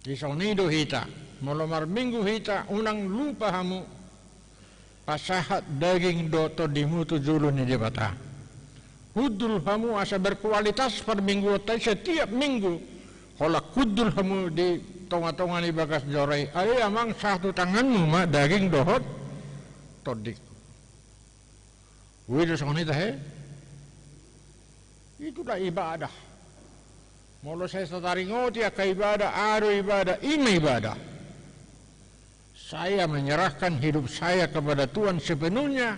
Di songon i do hita, molo marminggu hita, unang lupa hamu pasahat daging dohot tondimu tu jolo ni Debata. Hundul hamu asa berkualitas parmingguonta i setiap minggu. Holan hundul hamu di tonga-tonga ni bagas joro i, ale amang, sahat tu tanganmu ma daging dohot tondingku. Ui do songon i tahe. Itulah ibadah. Molo sai tataringoti angka ibadah, aha do ibadah, i ma ibadah. Saya menyerahkan hidup saya kepada Tuhan sepenuhnya,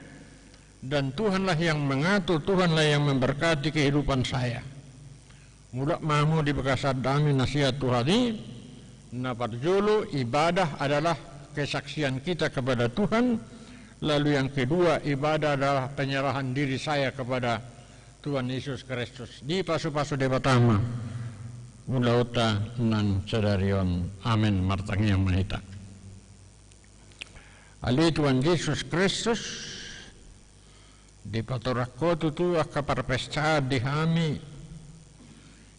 dan Tuhanlah yang mengatur, Tuhanlah yang memberkati kehidupan saya. Mulak ma hamu di bagasan dame na sian Tuhan i. Na parjolo, ibadah adalah kesaksian kita kepada Tuhan. Lalu yang kedua, ibadah adalah penyerahan diri saya kepada Tuhan Yesus Kristus. Dipasupasu Debata ma ulaonta nang sadari on. Amen. Martangiang ma hita. Ale Tuhan Yesus Kristus, dipatorang Ho tutu angka parpestaan di hami.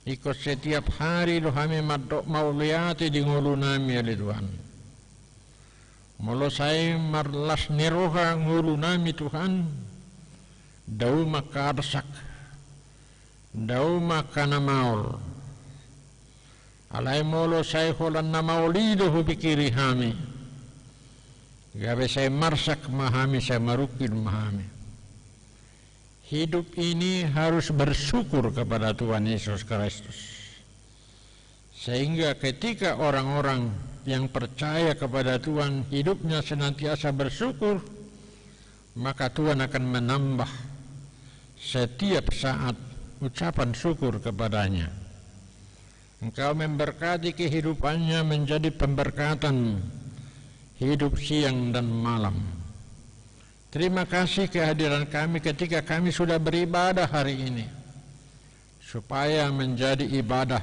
Ingkon setiap hari do hami mandok mauliate di ngolunami, ale Tuhan. Molo sai marlas ni roha ngolunami, Tuhan, dao ma angka arsak, dao ma angka na maol. Alai molo sai holan na maol i do hupikiri hami, gabe sai marsak ma hami, sai marungkil ma hami. Hidup ini harus bersyukur kepada Tuhan Yesus Kristus. Sehingga ketika orang-orang yang percaya kepada Tuhan hidupnya senantiasa bersyukur, maka Tuhan akan menambah setiap saat ucapan syukur kepada-Nya. Engkau memberkati kehidupannya menjadi pemberkatan hidup siang dan malam. Terima kasih kehadiran kami ketika kami sudah beribadah hari ini, supaya menjadi ibadah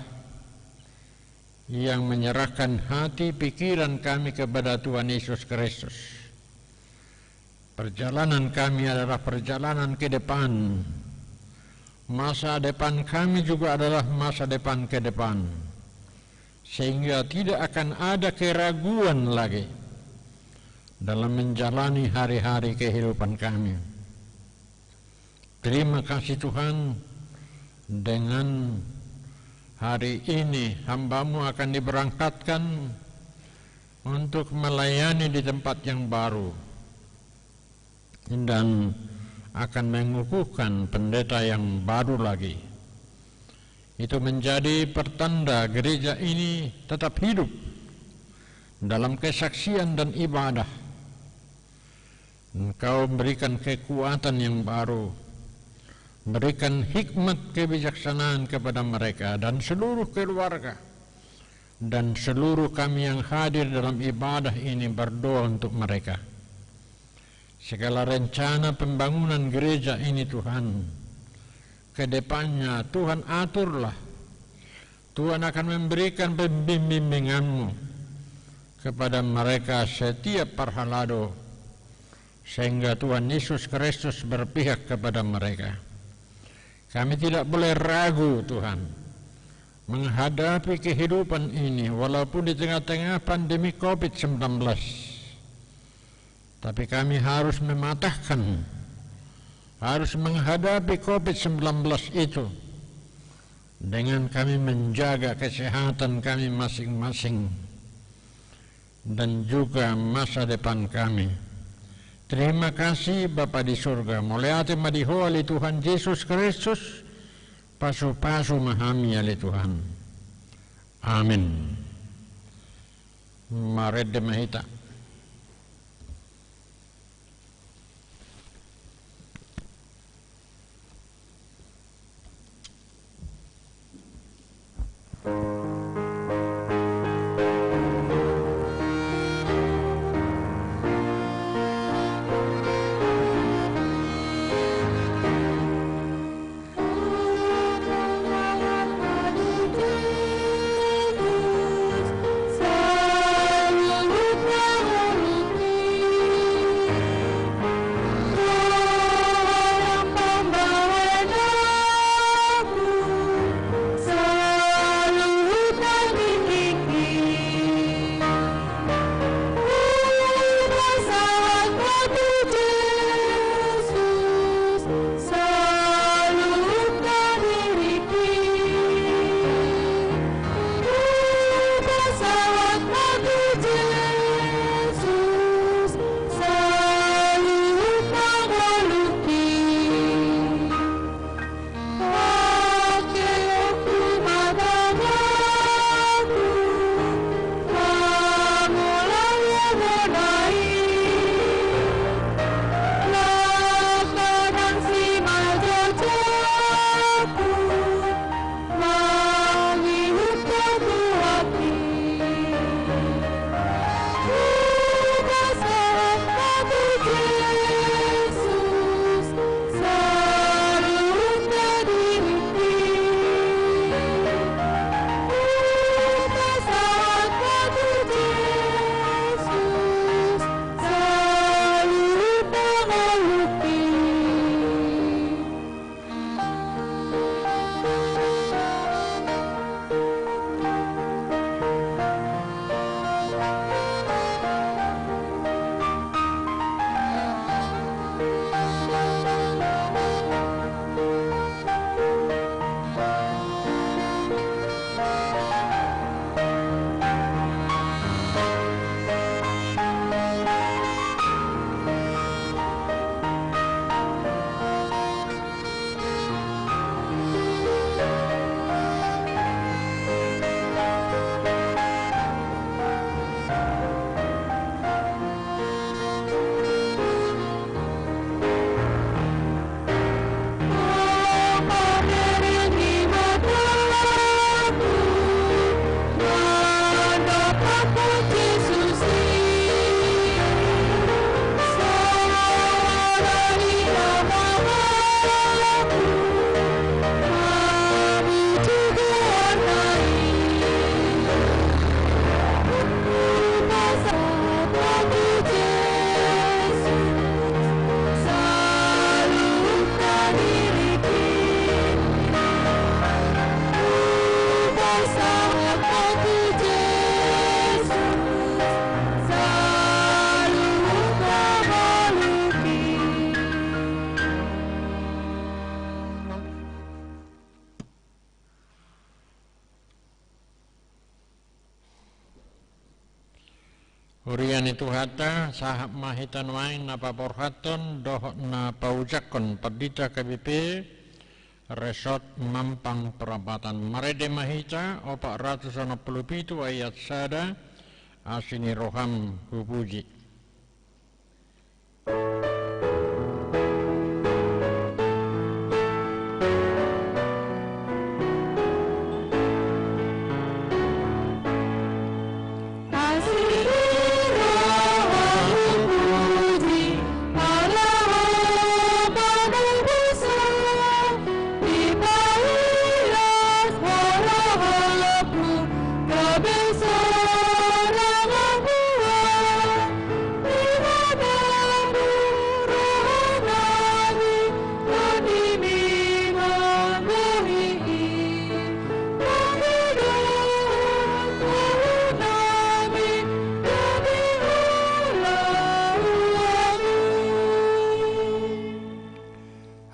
yang menyerahkan hati pikiran kami kepada Tuhan Yesus Kristus. Perjalanan kami adalah perjalanan ke depan. Masa depan kami juga adalah masa depan ke depan. Sehingga tidak akan ada keraguan lagi. dalam menjalani hari-hari kehidupan kami. Terima kasih Tuhan, dengan hari ini hamba-Mu akan diberangkatkan untuk melayani di tempat yang baru dan akan mengukuhkan pendeta yang baru lagi. Itu menjadi pertanda gereja ini tetap hidup dalam kesaksian dan ibadah. Engkau berikan kekuatan yang baru, berikan hikmat kebijaksanaan kepada mereka dan seluruh keluarga dan seluruh kami yang hadir dalam ibadah ini berdoa untuk mereka. Segala rencana pembangunan gereja ini, Tuhan, ke depannya, Tuhan, aturlah. Tuhan akan memberikan pembimbingan-Mu kepada mereka setiap parhalado, sehingga Tuhan Yesus Kristus berpihak kepada mereka. Kami tidak boleh ragu, Tuhan, menghadapi kehidupan ini, walaupun di tengah-tengah pandemi covid sembilan belas. Tapi kami harus mematahkan, harus menghadapi covid sembilan belas itu dengan kami menjaga kesehatan kami masing-masing dan juga masa depan kami. Terima kasih, Bapa di surga. Mauliate ma di Ho, ale Tuhan Jesus Kristus. Pasu-pasu ma hami, ale Tuhan. Amin. Marende ma hita. Huria ni Tuhanta, sahat ma hita nuaeng na paborhathon dohot na paujangkon Pandita H K B P Resort Mampang Prapatan. Marende ma hita opat ratus onom pulu pitu ayat sada: Asi ni roham hupuji.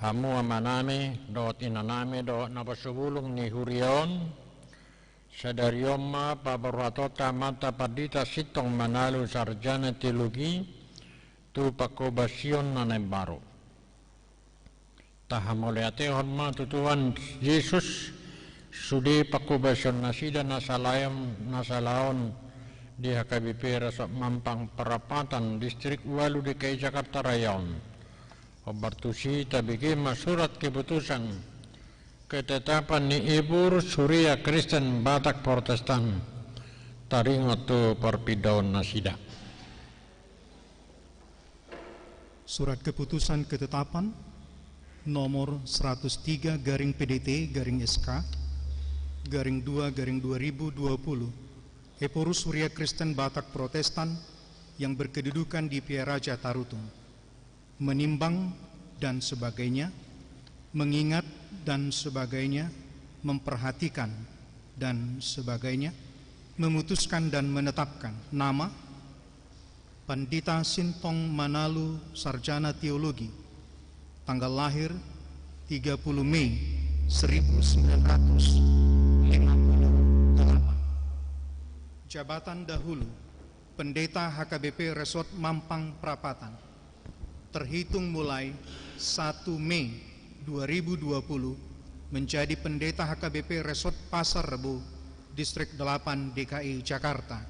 Hamu amanami dohot inanami dohot na pasubulung ni huria on, sadari on ma paborhatonta amanta Pandita Sintong Manalu, sarjana teologi, tu pangkobasion na imbaru. Tahamauliatehon ma tu Tuhan Jesus sude pangkobasion nasida na salaon, na salaon di H K B P Resort Mampang Prapatan, Distrik Ualu, D K I Jakarta Raya on. Hombar tusi tabege ma surat keputusan ketetapan ni Epurus Huria Kristen Batak Protestan, taringot tu parpindaon nasida. Surat keputusan ketetapan nomor seratus tiga garing P D T garing S K garing dua garing dua ribu dua puluh, Epurus Huria Kristen Batak Protestan yang berkedudukan di Pia Raja Tarutung, menimbang dan sebagainya, mengingat dan sebagainya, memperhatikan dan sebagainya, memutuskan dan menetapkan nama Pandita Sintong Manalu, sarjana teologi, tanggal lahir tiga puluh Mei seribu sembilan ratus lima puluh delapan. Jabatan dahulu, Pendeta H K B P Resort Mampang Prapatan. Terhitung mulai satu Mei dua ribu dua puluh, menjadi Pendeta H K B P Resort Pasar Rebo, Distrik delapan, D K I Jakarta,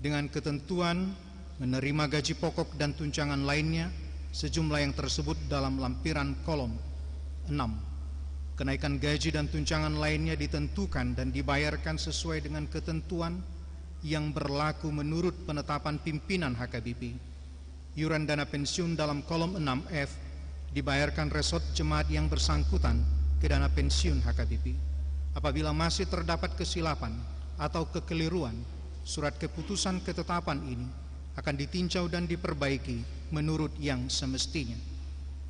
dengan ketentuan menerima gaji pokok dan tunjangan lainnya sejumlah yang tersebut dalam lampiran kolom enam. Kenaikan gaji dan tunjangan lainnya ditentukan dan dibayarkan sesuai dengan ketentuan yang berlaku menurut penetapan pimpinan H K B P. Iuran dana pensiun dalam kolom enam F dibayarkan resort jemaat yang bersangkutan ke dana pensiun H K B P. Apabila masih terdapat kesilapan atau kekeliruan, surat keputusan ketetapan ini akan ditinjau dan diperbaiki menurut yang semestinya.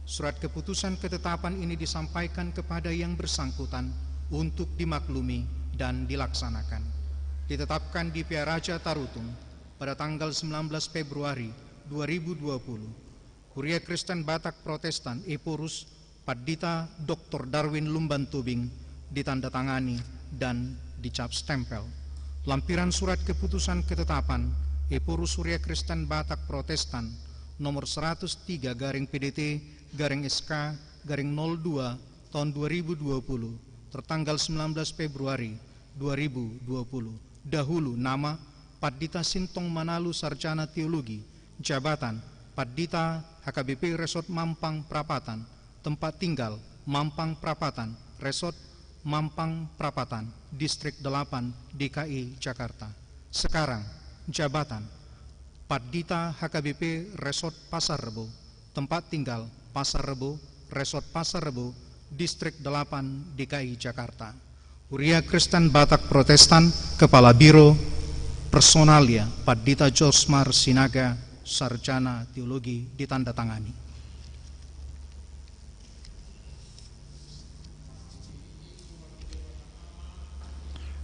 Surat keputusan ketetapan ini disampaikan kepada yang bersangkutan untuk dimaklumi dan dilaksanakan. Ditetapkan di Pia Raja Tarutung pada tanggal sembilan belas Februari dua ribu dua puluh, Huria Kristen Batak Protestan Epurus Pandita Doktor Darwin Lumban Tobing, ditandatangani dan dicap stempel. Lampiran surat keputusan ketetapan Epurus Huria Kristen Batak Protestan nomor seratus tiga garing P D T garing S K garing nol dua tahun dua ribu dua puluh, tertanggal sembilan belas Februari dua ribu dua puluh. Dahulu nama Pandita Sintong Manalu, sarjana teologi. Jabatan, Pandita H K B P Resort Mampang Prapatan. Tempat tinggal, Mampang Prapatan, Resort Mampang Prapatan, Distrik delapan, D K I Jakarta. Sekarang, jabatan, Pandita H K B P Resort Pasar Rebo. Tempat tinggal, Pasar Rebo, Resort Pasar Rebo, Distrik delapan, D K I Jakarta. Huria Kristen Batak Protestan, Kepala Biro Personalia, Pandita Josmar Sinaga, sarjana teologi, ditandatangani.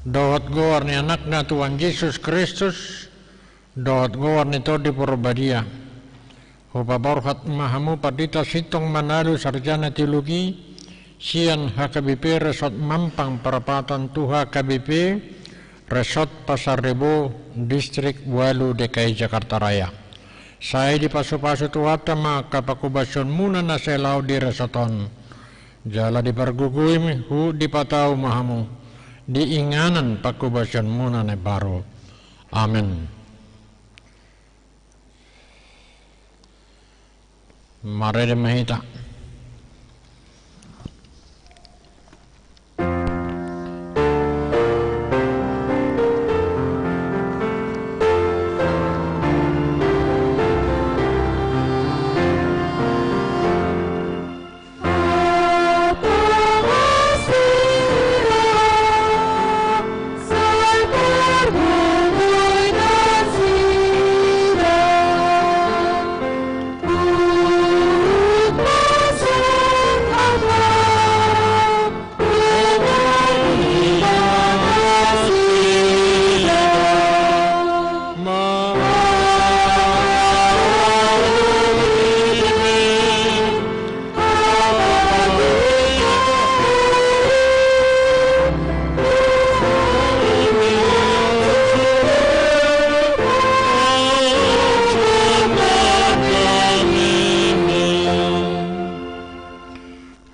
Dohot goar ni Anakna Tuhan Jesus Kristus, dohot goar ni Tondi Porbadia, hupaborhat ma hamu Pandita Sintong Manalu, sarjana teologi, sian H K B P Resort Mampang Prapatan tu H K B P Resort Pasar Rebo, Distrik ualu D K I Jakarta Raya. Sai dipasupasu Tuhanta ma angka panghobasionmuna na sai laho di resort on. Jala dipargogoi huhut dipatau ma hamu di inganan panghobasionmuna na imbaru. Amen. Marende ma hita.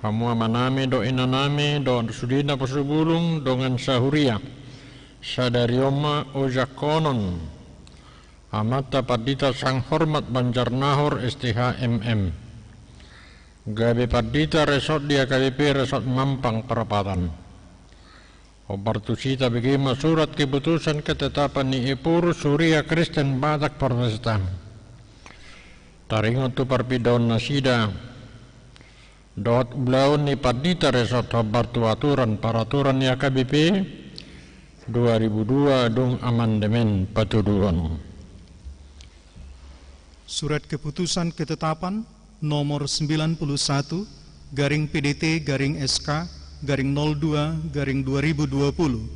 Hamu amanami dohot inanami dohot sude naposobulung dongan sahuria, sadari on ma ojak honon amanta Pandita Sanghormat Banjarnahor, S T H, M M, gabe Pandita Resort di H K B P Resort Mampang Prapatan. Hombar tusi tabege ma surat keputusan ketetapan ni Ephorus Huria Kristen Batak Protestan. Taringot tu parpindaonnasida dohot ulaon ni Pandita Resort hombar tu aturan paraturan ni H K B P dua ribu dua dung amandemen patuduhon. Surat keputusan ketetapan nomor sembilan puluh satu garing P D T garing S K garing nol dua garing dua ribu dua puluh.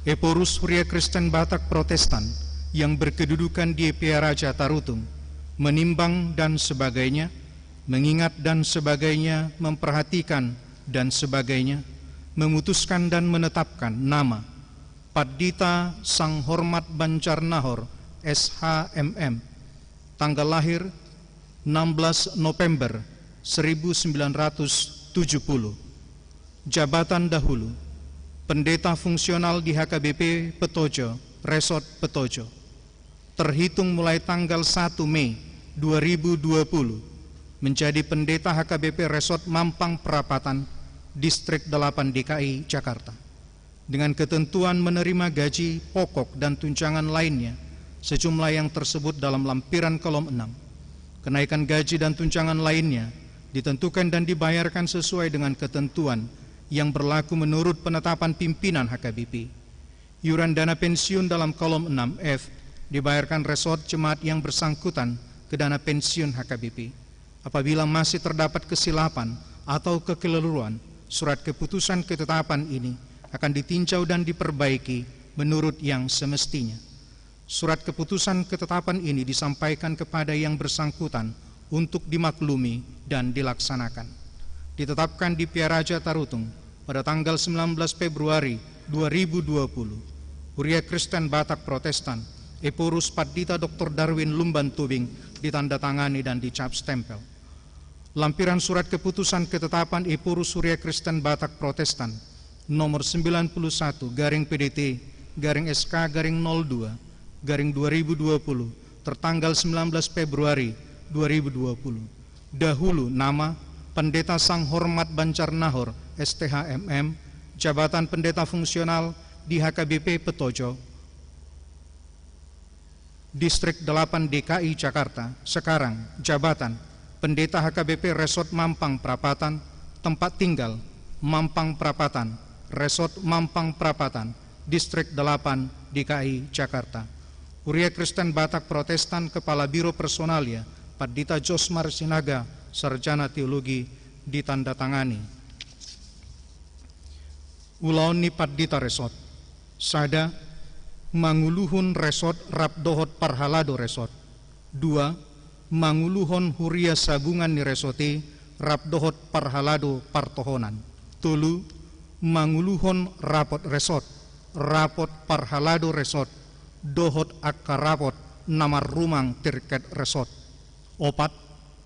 Ephorus Huria Kristen Batak Protestan yang berkedudukan di Epearaja Tarutung, menimbang dan sebagainya, mengingat dan sebagainya, memperhatikan dan sebagainya, memutuskan dan menetapkan nama Pandita Sanghormat Banjarnahor, S H M M, tanggal lahir enam belas November seribu sembilan ratus tujuh puluh. Jabatan dahulu, Pendeta Fungsional di H K B P Petojo, Resort Petojo. Terhitung mulai tanggal satu Mei dua ribu dua puluh, menjadi Pendeta H K B P Resort Mampang Perapatan, Distrik delapan D K I Jakarta. Dengan ketentuan menerima gaji pokok dan tunjangan lainnya sejumlah yang tersebut dalam lampiran kolom enam. Kenaikan gaji dan tunjangan lainnya ditentukan dan dibayarkan sesuai dengan ketentuan yang berlaku menurut penetapan pimpinan H K B P. Iuran dana pensiun dalam kolom enam F dibayarkan resort jemaat yang bersangkutan ke dana pensiun H K B P. Apabila masih terdapat kesilapan atau kekeliruan, surat keputusan ketetapan ini akan ditinjau dan diperbaiki menurut yang semestinya. Surat keputusan ketetapan ini disampaikan kepada yang bersangkutan untuk dimaklumi dan dilaksanakan. Ditetapkan di Pearaja Tarutung pada tanggal sembilan belas Februari dua ribu dua puluh. Huria Kristen Batak Protestan, Ephorus Pandita Doktor Darwin Lumban Tubing, ditandatangani dan dicap stempel. Lampiran surat keputusan ketetapan Ephorus Huria Kristen Batak Protestan nomor sembilan puluh satu garing P D T garing S K garing nol dua garing dua ribu dua puluh, tertanggal sembilan belas Februari dua ribu dua puluh. Dahulu nama Pendeta Sanghormat Banjarnahor, S T H M M, jabatan pendeta fungsional di H K B P Petojo, Distrik delapan D K I Jakarta, sekarang jabatan Pendeta H K B P Resort Mampang Prapatan, tempat tinggal Mampang Prapatan, Resort Mampang Prapatan, Distrik delapan D K I Jakarta. Huria Kristen Batak Protestan, Kepala Biro Personalia, Pandita Josmar Sinaga, Sarjana Teologi, ditandatangani. Ulaon ni Pandita Resort. Sada, manguluhon resort rap dohot parhalado resort. Dua, manguluhon huria sabungan ni resort i rap dohot parhalado partohonan. Tolu, manguluhon rapot resort rapot parhalado resort dohot angka rapot na marrumang tirket resort. Opat,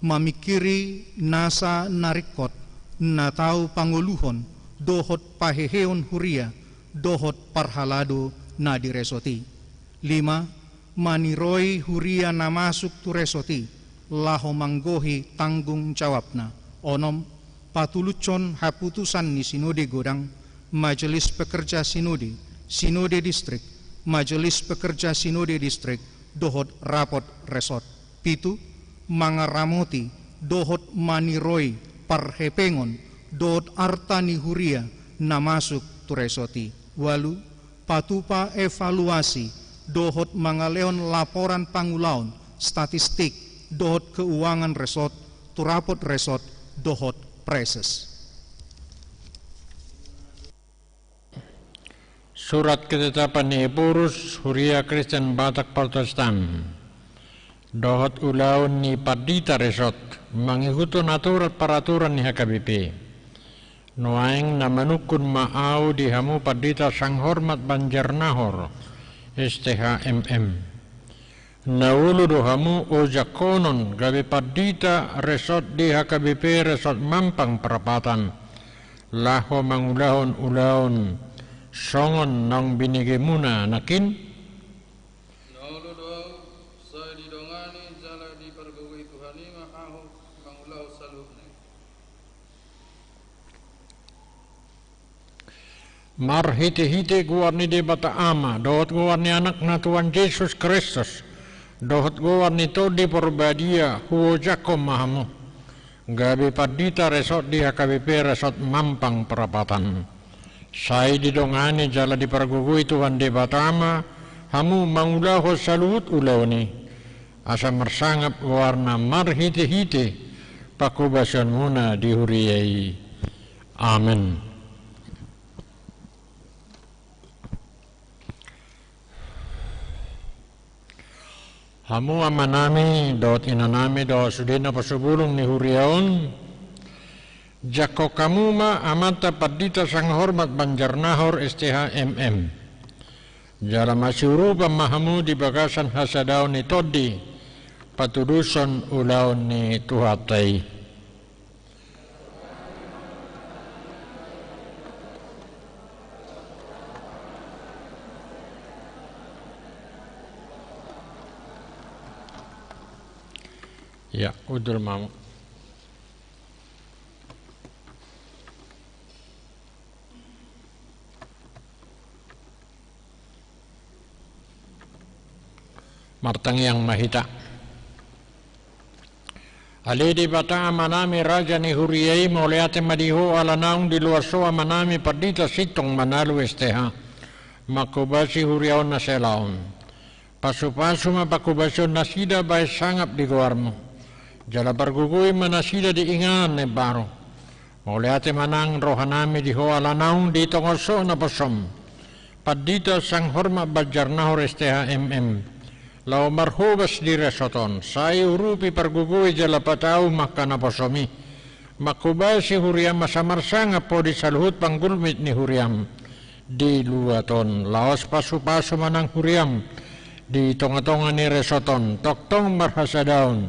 mamingkiri nasa na ringkot na tau pangoluhon dohot paheheon huria dohot parhalado na di resort i. Lima, maniroi huria na masuk tu resort i laho manggohi tanggung jawabna. Onom, patulushon haputusan ni sinode godang, majelis pekerja sinode, sinode distrik, majelis pekerja sinode distrik, dohot rapot resort. Pitu, mangaramoti dohot maniroi parhepengon dohot arta ni huria na masuk tu resort i. Ualu, patupa evaluasi dohot mangalehon laporan pangulaon, statistik dohot keuangan resort tu rapot resort dohot preses. Surat ketetapan ni Ephorus, Huria Kristen Batak Protestan, dohot ulaon ni pandita resort, mangihuthon aturan paraturan ni H K B P. Nuaeng na manungkun ma ahu di hamu pandita sanghormat Banjarnahor, S T H M M. Na olo do hamu ojak honon gabe pandita resort di H K B P resort Mampang Prapatan, laho mangulahon ulaon songon naung binegemuna nangkin? Na olo do ahu, sai didongani jala dipargogoi Tuhan i ma ahu mangulahon saluhutna i. Marhitehite goar ni Debata Ama, dohot goar ni Anakna Tuhan Jesus Kristus, dohot goar ni Tondi Porbadia, huojakhon ma hamu gabe pandita resort di H K B P resort Mampang Prapatan. Sai didongani jala dipargogoi Tuhan Debata Ama hamu mangulahon saluhut ulaon i, asa marsangap goarna marhitehite pangkobasionmuna di huria i. Amen. Hamu amanami dohot inanami dohot sude naposobulung ni huria on, jangkon hamu ma amanta pandita sanghormat Banjarnahor S T H M M. Jala masiurupan ma hamu di bagasan hasadaon ni tondi patudushon ulaon ni Tuhanta i. Ya, udul mamu. Martangiang ma hita. Ale Debata Amanami, Raja ni huria i, mauliate ma di Ho ala naung diloas Ho amanami pandita Sintong Manalu S T H mangkobasi huria on na sahali on. Pasupasu ma pangkobasion nasida bahen sangap di goarmu. Jala pargogoi ma nasida di inganan na imbaru. Mauliate ma nang rohanami di Ho ala naung ditongas Ho naposom pandita sanghormat Banjarnahor S T H M M laho marhobas di resort on, sai urupi, pargogoi jala patau ma angka naposom i mangkobasi huriam asa marsangap Ho di saluhut panggulmit ni huriam di luat on. Laos pasupasu ma nang huriam di tongatonga ni resort on, tongtong marhasadaon,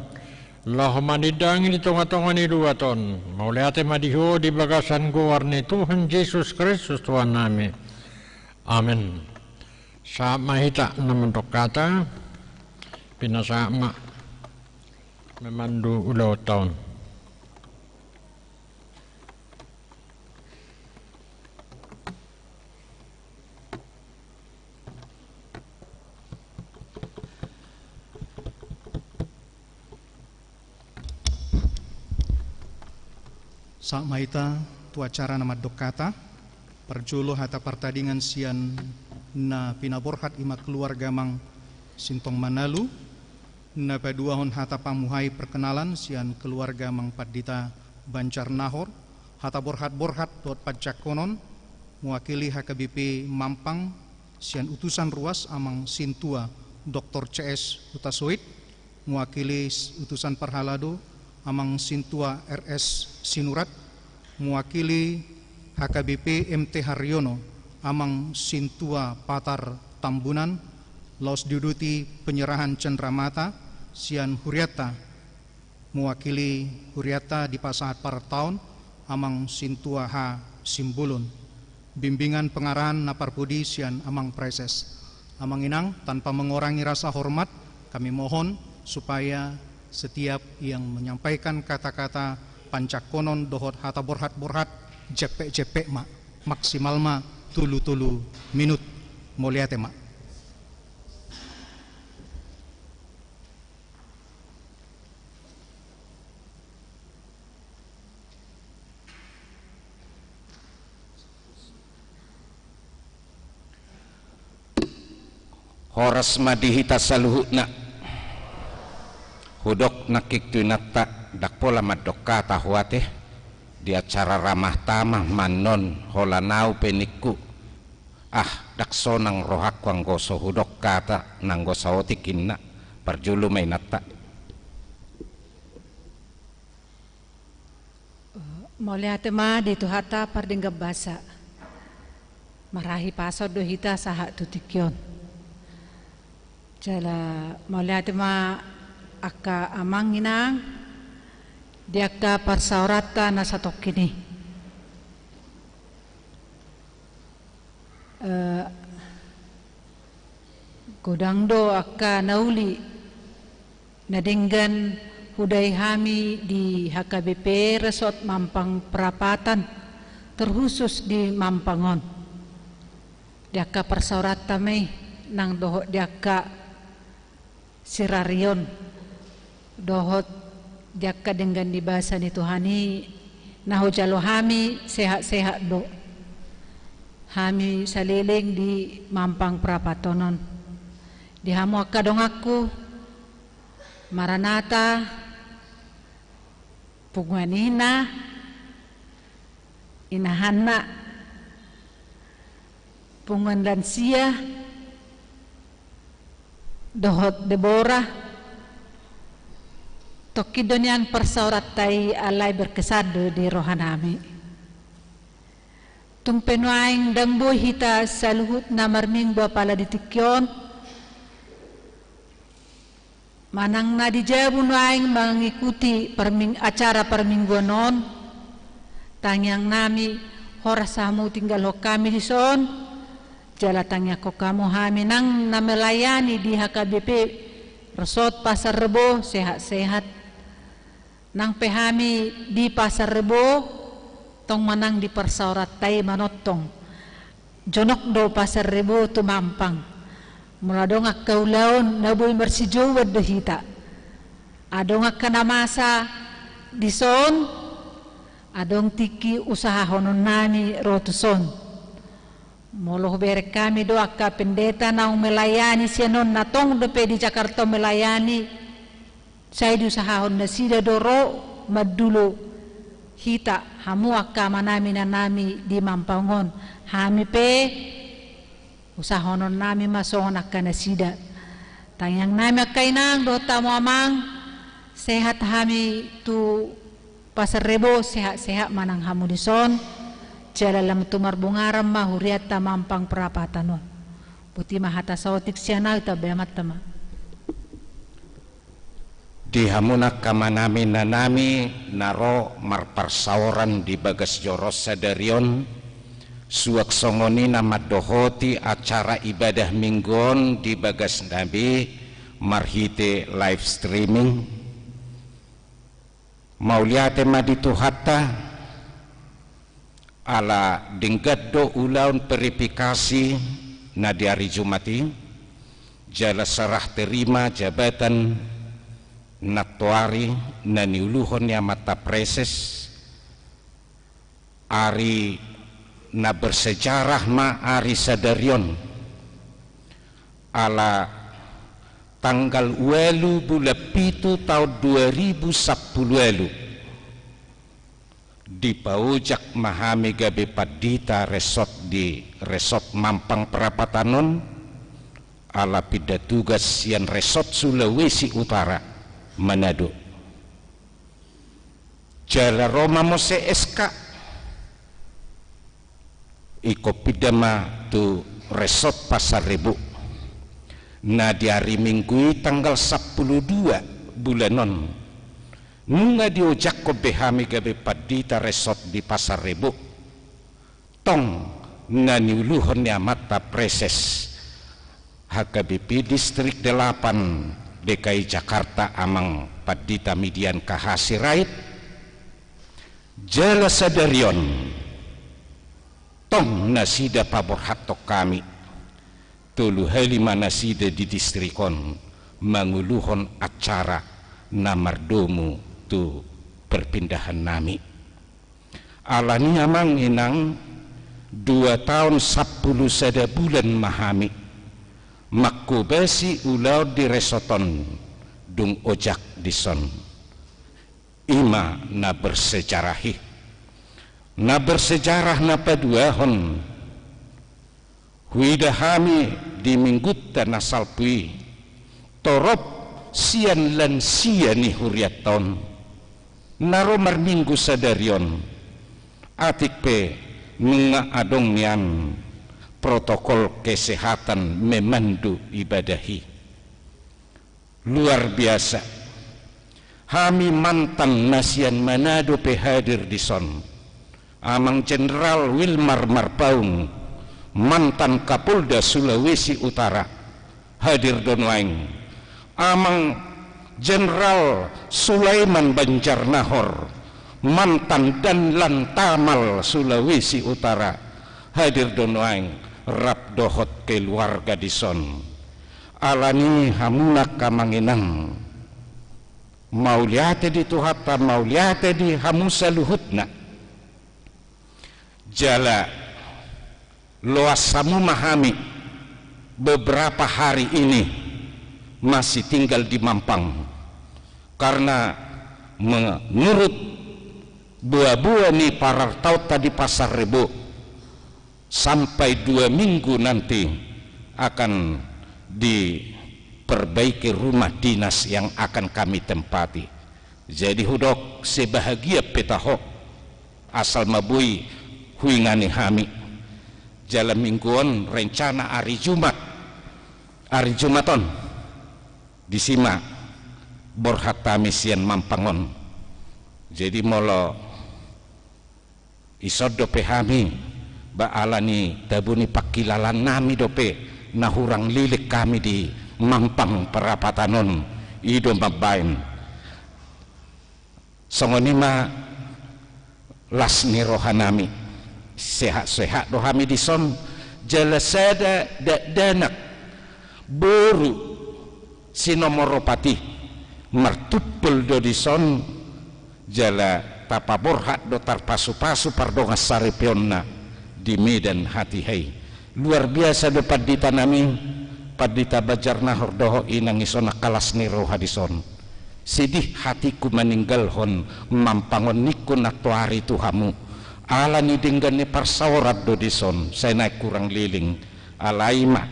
laho manindangi di tongatonga ni luat on. Mauliate ma di Ho di bagasan goar ni Tuhan Jesus Kristus Tuhannami. Amen. Sahat ma hita na mandok hata, pinasahat ma memandu ulaonta on. Sahat ma hita tu acara na mandok hata, parjolo hata partadingan sian na pinaborhat i ma keluarga Amang Sintong Manalu, na paduahon hata pamuhai perkenalan sian keluarga Amang Pandita Banjarnahor, hata borhatborhat dohot panjangkonon, mewakili H K B P Mampang, sian utusan ruas Amang Sintua Doktor C S Hutasoit, mewakili s-, utusan parhalado Amang Sintua R S Sinurat, mewakili H K B P M T Haryono Amang Sintua Patar Tambunan, laos diuduti penyerahan cenderamata sian hurianta, mewakili hurianta dipasahat partaon, Amang Sintua H Simbolon. Bimbingan pengarahan na parpudi sian Amang Praeses. Amang Inang, tanpa mengurangi rasa hormat, kami mohon supaya setiap yang menyampaikan kata-kata panjangkonon dohot hata borhat-borhat, jempek-jempek ma, maksimal ma tolu-tolu minut. Mauliate ma. Horas ma di hita saluhutna. Hudok nangkin tu inanta, ndang pola mandok hata ho ate di acara ramah tamah ma annon, holan au pe ningku, ah, ndang sonang rohangku anggo so hudok hata nanggo saotik, ninna. Parjolo ma inanta. Mauliate ma di Tuhanta pardenggan basa. Marahi pasahat do hita sahat tu tingki on. Jala mauliate ma angka amang inang di angka parsaoranta na satongkin i. Eh, godang do angka na uli na denggan hudai hami di H K B P Resort Mampang Prapatan, terkhusus di Mampang on. Di angka parsaoranta ma i nang dohot di angka sirarion dohot di angka denggan ni basa ni Tuhan i, na hujalo hami sehat-sehat do hami saleleng di Mampang Prapatan on. Di hamu angka donganku, Maranata, punguan ina, inahanna, punguan lansia, dohot Debora, tongkin do nian parsaoranta i alai berkesan do di rohanami. Tung pe nuaeng ndang boi hita saluhutna marminggu apala di tingki on, manang na di jabu nuaeng mangikuti parming-, acara parmingguan on, tangiangnami horas hamu tinggalhon hami dison, jala tangiangkon hamu hami nang na melayani di H K B P Resort Pasar Rebo sehat-sehat. Nang pe hami di Pasar Rebo, tong manang di parsaoranta i manongtong. Jonok do Pasar Rebo tu Mampang. Molo adong angka ulaon na boi marsijouan do hita. Adong angka na masa dison, adong tingki usahahononnami ro tuson. Molo hubereng hami do angka pendeta naung melayani sian on, na tong dope di Jakarta melayani, sai diusahahon nasida do ro mandulo hita, hamu angka amanami inanami di Mampang on. Hami pe usahahononnami ma songon angka nasida. Tangiangnami angka inang dohot hamu amang, sehat hami tu Pasar Rebo, sehat-sehat ma nang hamu dison, jala lam tu marbungaran ma hurianta Mampang Prapatan on. Boti ma hata saotik sian au, tabe amanta ma. Di hamu angka amanami inanami na ro marparsaoran di bagas joro sadari on, suang songon i na mandohoti acara ibadah Minggu on di bagasnami marhite live streaming. Mauliate ma di Tuhanta, ala denggan do ulaon verifikasi na di ari Jumat i, jala serah terima jabatan nantoari na niuluhon ni amanta Praeses. Ari na bersejarah ma ari sadari on, ala tanggal ualu bulan pitu taon dua ribu sampulu ualu dipaojak ma hami gabe pandita resort di Resort Mampang Prapatan on, ala pinda tugas sian Resort Sulawesi Utara, Manado. Jala ro ma muse S K. Ingkon pinda ma tu Resort Pasar Rebo. Na di ari Minggu i tanggal sampulu dua bulan on, nunga diojakhon be hami gabe pandita resort di Pasar Rebo. Tong na niuluhon ni amanta preses H K B P Distrik Delapan D K I Jakarta, amang pandita Midian K H Sirait. Jala sadari on tong nasida paborhathon hami. Tolu hali ma nasida di distrik on manguluhon acara na mardomu tu perpindahan nami. Alani, amang inang, dua taon sampulu sada bulan ma hami mangkobasi ulaon di resort on, dung ojak dison. I ma na bersejarah i. Na bersejarah na paduahon, huida hami di minggunta na salpu i, torop sian lansia ni hurianta on, na ro marminggu sadari on, atik pe nunga adong nian protokol kesehatan memandu ibadah i. Luar biasa. Hami mantan na sian Manado pe hadir dison. Amang Jenderal Wilmar Marpaung, mantan Kapolda Sulawesi Utara, hadir do nuaeng. Amang Jenderal Sulaiman Banjarnahor, mantan Danlantamal Sulawesi Utara, hadir do nuaeng rap dohot keluarga dison. Alani, hamu nang amang inang, mauliate di Tuhanta, mauliate di hamu saluhutna. Jala loas hamu ma hami beberapa hari ini masih tinggal di Mampang. Karena menurut boaboa ni parartaonta di Pasar Rebo, sampai dua minggu nanti akan diperbaiki rumah dinas yang akan kami tempati. Jadi hudok sebahagia pe taho, asal ma boi huingani hami. Jala minggu on rencana ari Jumat, ari Jumat on, disi ma borhat hami sian Mampang on. Jadi molo ison dope hami, ba alani tabo ni pangkilalaan nami dope na hurang leleng hami di Mampang perapatan on, i do mambaen. Songon i ma las ni roha nami. Sehat-sehat do hami dison, jala sada dakdanak boru si nomor opat i martumpol do dison, jala tapaborhat do tarpasupasu pardongan saripeonna di Medan hatiha i. Luar biasa do pandita nami, Pandita Banjarnahor dohot inang i, songon angka las ni roha dison. Sedih hatiku meninggalhon Mampang on ningku nantoari tu hamu. Alani denggan ni parsaoran do dison, sai naeng hurang leleng. Alai ma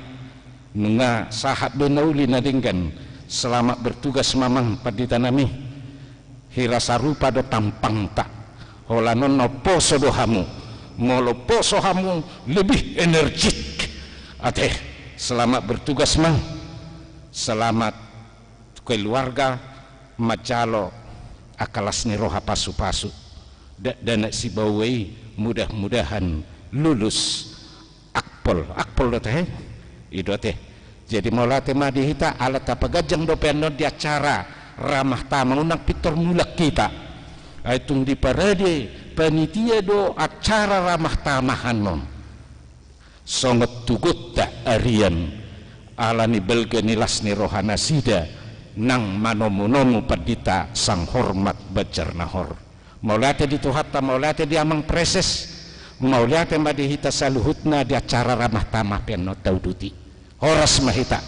nunga sahat be na uli na denggan. Selamat bertugas ma amang pandita nami. Hira sarupa do tampangta. Holan on na umposo do hamu. Molo umposo hamu lebih energik. Ate, selamat bertugas ma. Selamat keluarga manjalo angka las ni roha pasupasu. Dakdanak Sibawa i mudah-mudahan lulus. Akpol, akpol do ate, he? I do ate. Jadi mauliate ma di hita ala tapaganjang dope annon di acara ramah tamah, unang pintor mulak hita. Ai tung diparade panitia do acara ramah tamah annon. Songon tugonta arian, alani balga ni las ni roha nasida nang manomunomu Pandita Sanghormat Banjarnahor. Mauliate di Tuhanta, mauliate di amang preses, mauliate ma di hita saluhutna di acara ramah tamah pe annon tauduti. Horas ma hita.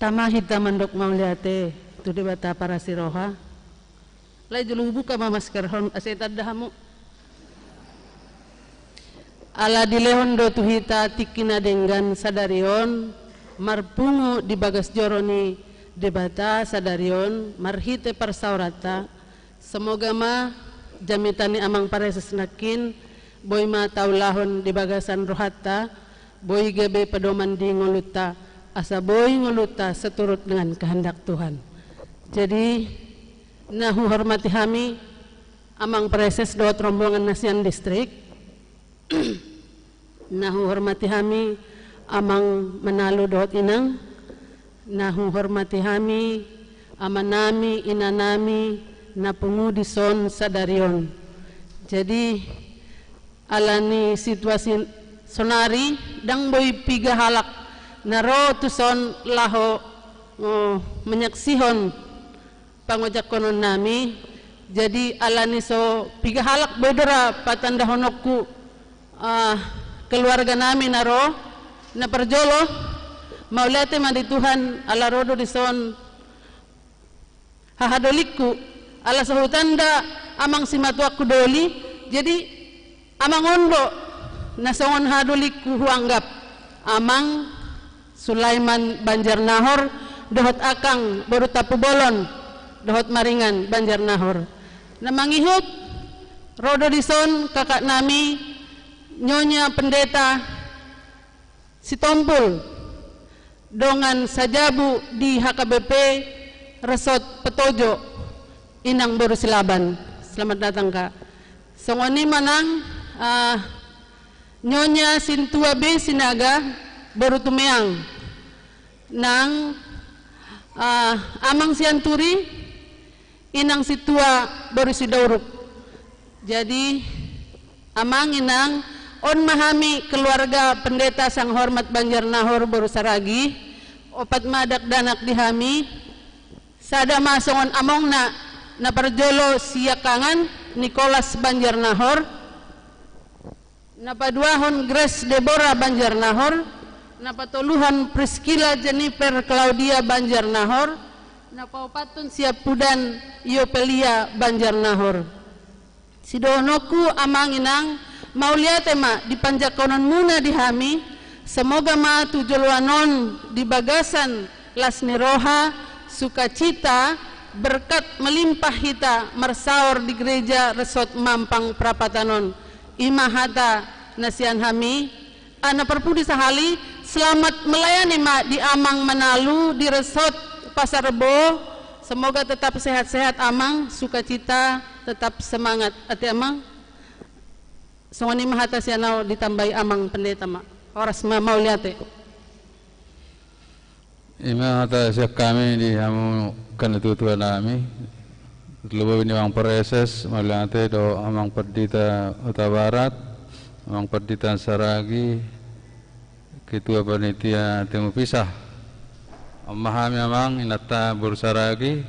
Tama hita mandok mauliate tu Debata parasi roha. Alai jolo hubuka ma maskerhon asa itanda hamu. Ala dilehon do tu hita tingki na denggan sadari on, marpungu di bagas joro ni Debata sadari on, marhite parsaoranta, semoga ma jamita ni amang pareses nangkin, boi ma taulahon di bagasan rohanta, boi gabe pedoman di ngolunta, asa boi ngolunta seturut dengan kehendak Tuhan. Jadi, na huhormati hami, amang pareses dohot rombongan na sian distrik, na huhormati hami, amang manalu dohot inang, na huhormati hami, amanami, inanami, na pungu dison sadari on. Jadi, ala ni situasi sonari, ndang boi piga halak na ro tuson laho, oh, menyaksihon pangojakkononnami. Jadi, ala ni so piga halak boi do ra patandahononku, ah, keluarganami na ro, na parjolo, mauliate ma di Tuhan, ala ro do dison hahadolingku, ala so hutanda amang simatuangku doli, jadi, amang on do na songon hahadolingku huanggap, amang Sulaiman Banjarnahor, dohot akang boru Tampubolon, dohot maringan Banjarnahor. Na mangihut, ro do dison kakaknami, Nyonya Pendeta Sitompul, dongan sajabu di H K B P Resort Petojo, inang boru Silaban. Selamat datang, Kak. Songon i ma nang, ah, Nyonya Sintua B Sinaga, boru Tumeang. Nang, ah, amang Sianturi, inang Sintua, boru Sidauruk. Jadi, amang, inang, on ma hami keluarga Pendeta Sanghormat Banjarnahor boru Saragi, opat ma dakdanak di hami, sada ma songon amongna, na parjolo siangkangan Nicholas Banjarnahor, na paduahon Grace Deborah Banjarnahor, na patoluhon Priscilla Jennifer Claudia Banjarnahor, na paopathon siampudan Yopelia Banjarnahor. Sidohononku, amang, inang, mauliate ma di panjangkononmuna di hami, semoga ma tu joloan on di bagasan las ni roha, sukacita, berkat melimpah hita marsaor di Gereja Resort Mampang Prapatan on. I ma hata na sian hami, ah, na parpudi sahali, selamat melayani ma di amang manalu di Resort Pasar Rebo, semoga tetap sehat-sehat amang, sukacita, tetap semangat. Ate amang, songon i ma hata sian au, ditambai amang pendeta ma. Horas ma, mauliate. I ma hata sian hami di hamu angka natuatua nami, terlebih ni amang pareses, mauliate, dohot amang pandita Hutabarat, amang pandita Saragi, ketua panitia Timupisah. On ma hami amang, inanta boru Saragi,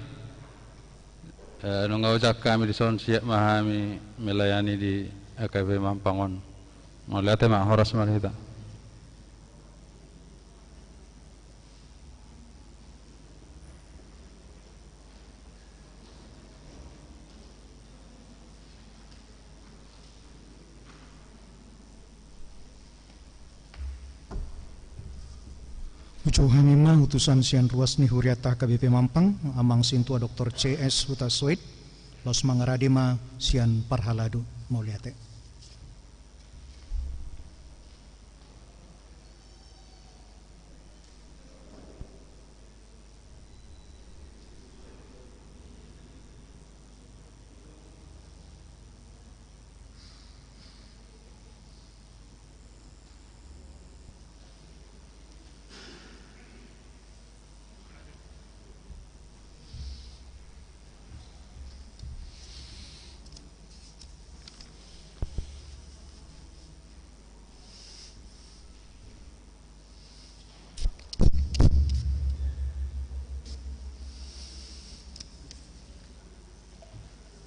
eh, nunga ojak hami dison, siap ma hami melayani di H K B P Mampang on. Mauliate ma, horas ma di hita. Hujou hami ma utusan sian ruas ni hurianta H K B P Mampang, amang Sintua Doktor C S Hutasoit, laos mangarade ma sian parhalado, mauliate.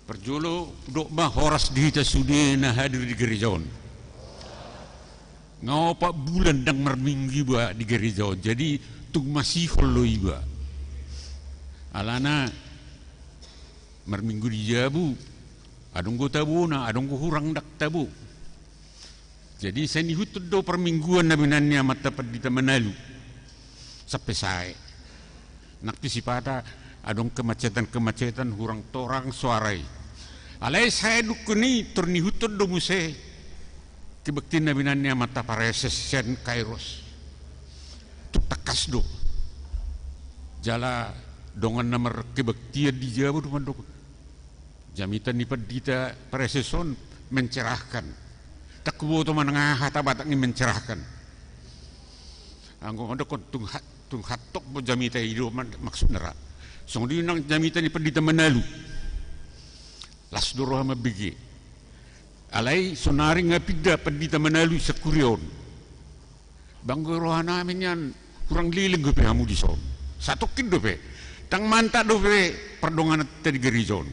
Parjolo, hudok ma horas di hita sude na hadir di gereja on. Nga opat bulan ndang marminggu iba di gereja on. Jadi, tung masihol do iba. Alana marminggu di jabu, adong do tabona, adong do hurang ndang tabo. Jadi sai nihuthon do parmingguan na binahen ni amanta Pandita Manalu sampe sae. Nang pe sipata adong kemacetan-kemacetan, hurang torang soara i. Alai sae dungkon i tor nihuthon do muse kebaktian na binahen ni amanta Praeses sian Kairos. Tung tangkas do. Jala dongan na markebaktian di jabu do mandok, jamita ni Pandita Praeses on mencerahkan. Ndang huboto manang aha hata Batak ni mencerahkan. Anggo mandokkon tung ha-, tung hatop do jamita i do man-, maksudna ra. Songon i nang jamita ni Pandita Manalu. Las do roha mambege. Alai sonari nga pinda Pandita Manalu sian kuria on. Ba anggo rohanami nian hurang leleng dope hamu dison. Satongkin dope. Ndang mantap dope pardongananta di gareja on.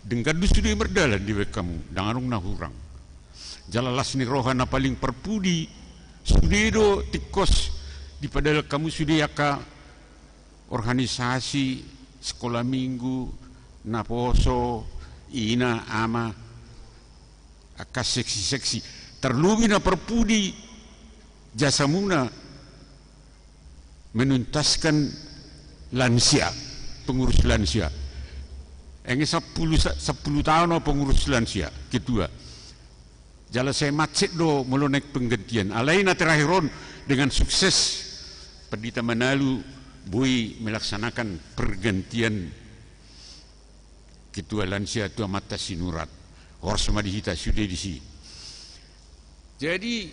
Denggan do sude mardalan dibaen hamu, ndang adong na hurang. Jala las ni roha na paling parpudi sude do tingkos dipadalan hamu sude angka organisasi, sekolah minggu, naposo, ina, ama, angka seksi-seksi. Tarlobi na parpudi jasamuna menuntaskan lansia, pengurus lansia. Enge sampulu sa-, sampulu taon au pengurus lansia, ketua. Jala sai macet do molo naeng penggantian. Alai na terakhir on dengan sukses Pandita Manalu boi melaksanakan pergantian ketua lansia tu amanta Sinurat. Horas ma di hita sude disi. Jadi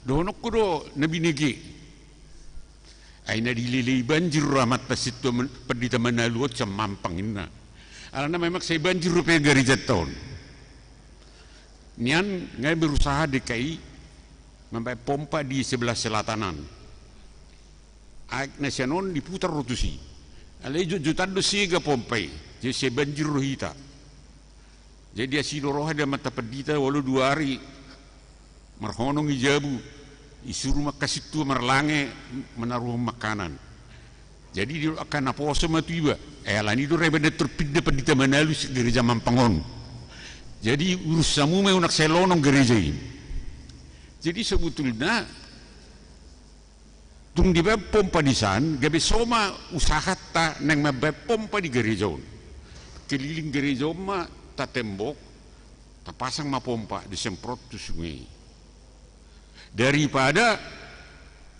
dohononku do na binege. Ai na dilelei banjir do amanta Sintua Man-, Pandita Manalu on sian Mampang ninna. Alana memang sai banjir dope garejanta on. Nian nga berusaha D K I mambaen pompa di sebelah selatan an. Aek na sian on diputar do tusi. Alai jotjotan do sega pompa i. Jadi sai banjir do hita. Jadi asi do roha di amanta Pandita, walu dua ari marhonong i jabu, isuru ma angka sintua marlange manaruhon makanan. Jadi didok angka naposo ma tu iba, eh, alani do ra iba na tor pinda Pandita Manalu sian gareja Mampang on. Jadi urus hamu ma i unang sai lonong gareja i. Jadi sebetulna tung dibaen pompa disan, gabe so ma usahanta naeng mambaen pompa di gareja on. Keliling gareja on ma tatembok, tapasang ma pompa, disemprot tu sunge i. Daripada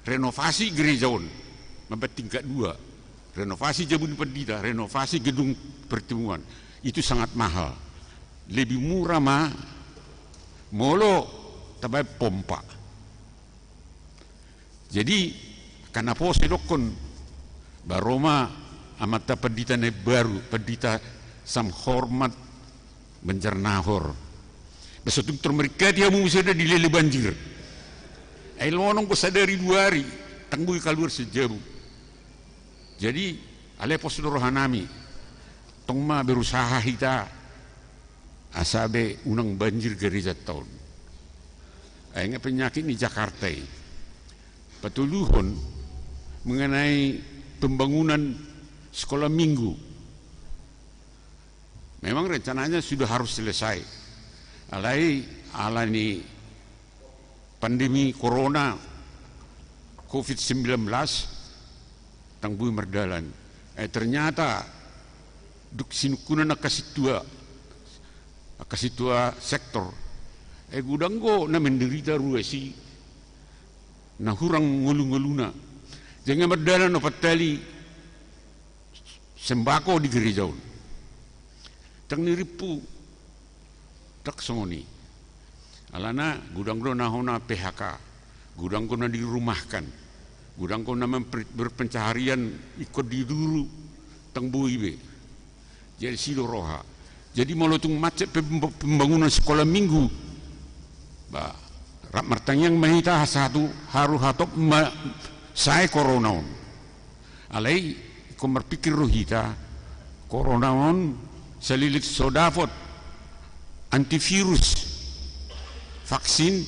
renovasi gareja on, mambaen tingkat dua. Renovasi jabu ni pandita, renovasi gedung pertemuan. Itu sangat mahal. Lebih murah ma molo tabaen pompa. Jadi angka naposo i dokkon, ba ro ma amanta pandita na imbaru, Pandita Samhormat Banjarnahor. Ba so tung tor maringkati hamu muse da dilele banjir. Ai lonong do sadari dua ari, ndang boi kaluar sian jabu. Jadi alai pos do rohanami, tong ma berusaha hita asa be unang banjir garejanta on. Ai nga penyakit ni Jakarta i. Patoluhon, mengenai pembangunan sekolah minggu. Memang rencananya sudah harus selesai. Alai alani pandemi corona, covid sembilan belas, ndang boi mardalan. Eh, ternyata dung sinungkunan angka sintua, angka sintua sektor, eh, godang do na menderita ruas i, na hurang ngolu-ngoluna. Jadi nga mardalan opat hali sembako di gereja on. Ndang nirimpu, ndang songon i. Alana godang do na hona P H K, godang do na dirumahkan, godang do na memper-, berpencaharian ingkon di duru, ndang boi be. Jadi asi do roha. Jadi molo tung macet pem-, pembangunan sekolah minggu, ba, rap martangiang ma hita asa tu haru hatop ma sae corona on. Alai ingkon marpikir do hita, corona on saleleng so dapot antivirus, vaksin,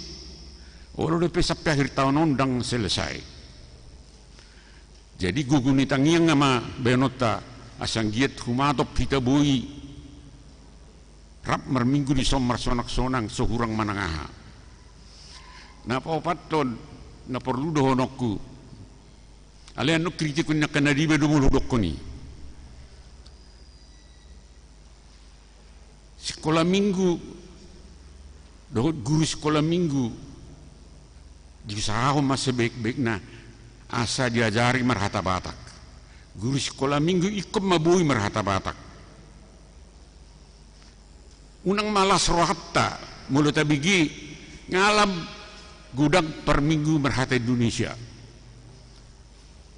Olo dope sampe akhir taon on ndang selesai. Jadi gogo ni tangiang ma baenonta, asa anggiat humatop hita boi rap marminggu dison marsonaksonang so hurang manang aha. Na paopathon, na porlu dohononku, alai annon kritikon ni angka na diba do molo hudokkon i. Sikola minggu dohot guru sikola minggu diusahahon ma sebaik-baikna asa diajari marhata Batak. Guru sikola minggu ingkon ma boi marhata Batak. Unang ma las rohanta molo tabege ngalap godang parminggu marhata Indonesia.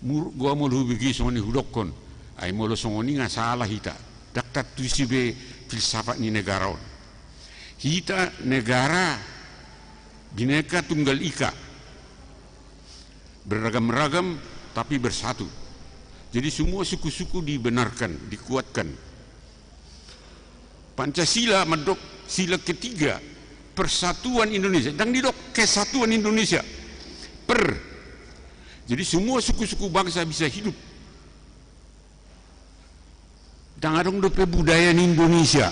Muruk do au molo hubege songon i hudokkon. Ai molo songon i nga sala hita. Ndang tantusi be filsafat ni negara on. Hita negara Bhinneka Tunggal Ika. Beragam-ragam tapi bersatu. Jadi semua suku-suku dibenarkan, dikuatkan. Pancasila mandok sila ketiga, persatuan Indonesia. Ndang didok kesatuan Indonesia. Per. Jadi semua suku-suku bangsa bisa hidup. Ndang adong dope budaya ni Indonesia.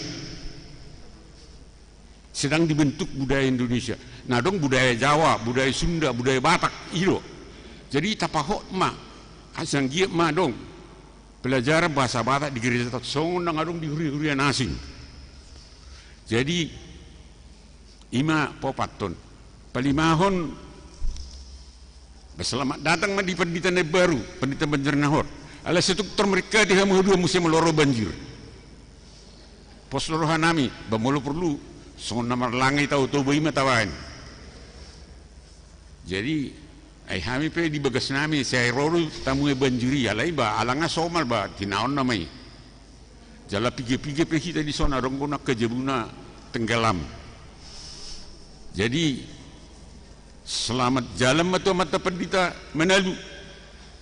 Sedang dibentuk budaya Indonesia. Na adong budaya Jawa, budaya Sunda, budaya Batak, i do. Jadi tapahot ma, asa anggiat ma adong pelajaran bahasa Batak di gereja, songon na adong di huria-huria na asing. Jadi ima paopathon. Palimahon, selamat datang ma di pandita na baru, pandita Banjarnahor. Alai sai tung tarmeringkati hamu haduan muse molo ro banjir. Pos do rohanami, ba molo porlu songon na marlangai tao Toba ima tabaen. Jadi ai hami pe di bagasnami sai ro do tamu banjir i, alai ba ala nga somal ba tinaon nama i. Jala piga-piga pe hita dison, adong do angka jabuna tenggelam. Jadi selamat jalan ma tu amanta pandita Manalu.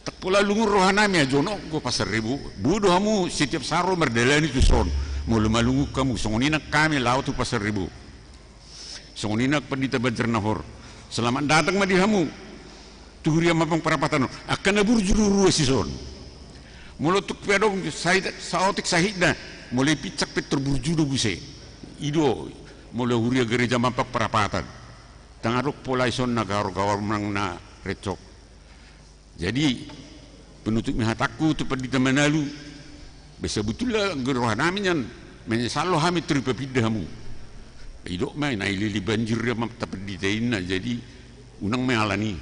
Ndang pola lungun rohanami, ajo nonggo Pasar Rebo. Boi do hamu setiap saro mardalani tuson. Molo malungun hamu, songon i nang hami laho tu Pasar Rebo. Songon i nang pandita Banjarnahor. Selamat datang ma di hamu tu huria Mampang Perapatan on. Angka na burju do ruas dison. Molo tung pe adong sahit, saotik sahitna, molo i pinsang pe tor burju do muse. I do molo huria gereja Mampang Perapatan. Ndang adong pola dison na gaor-gaor manang na rencok. Jadi penutup ni hatangku tu pandita Manalu, be sabutulna anggo rohanami nian menyesal do hami tor dipapinda hamu. Didok ma i, na ilili banjir do amanta pandita i ninna, jadi unang ma i alani.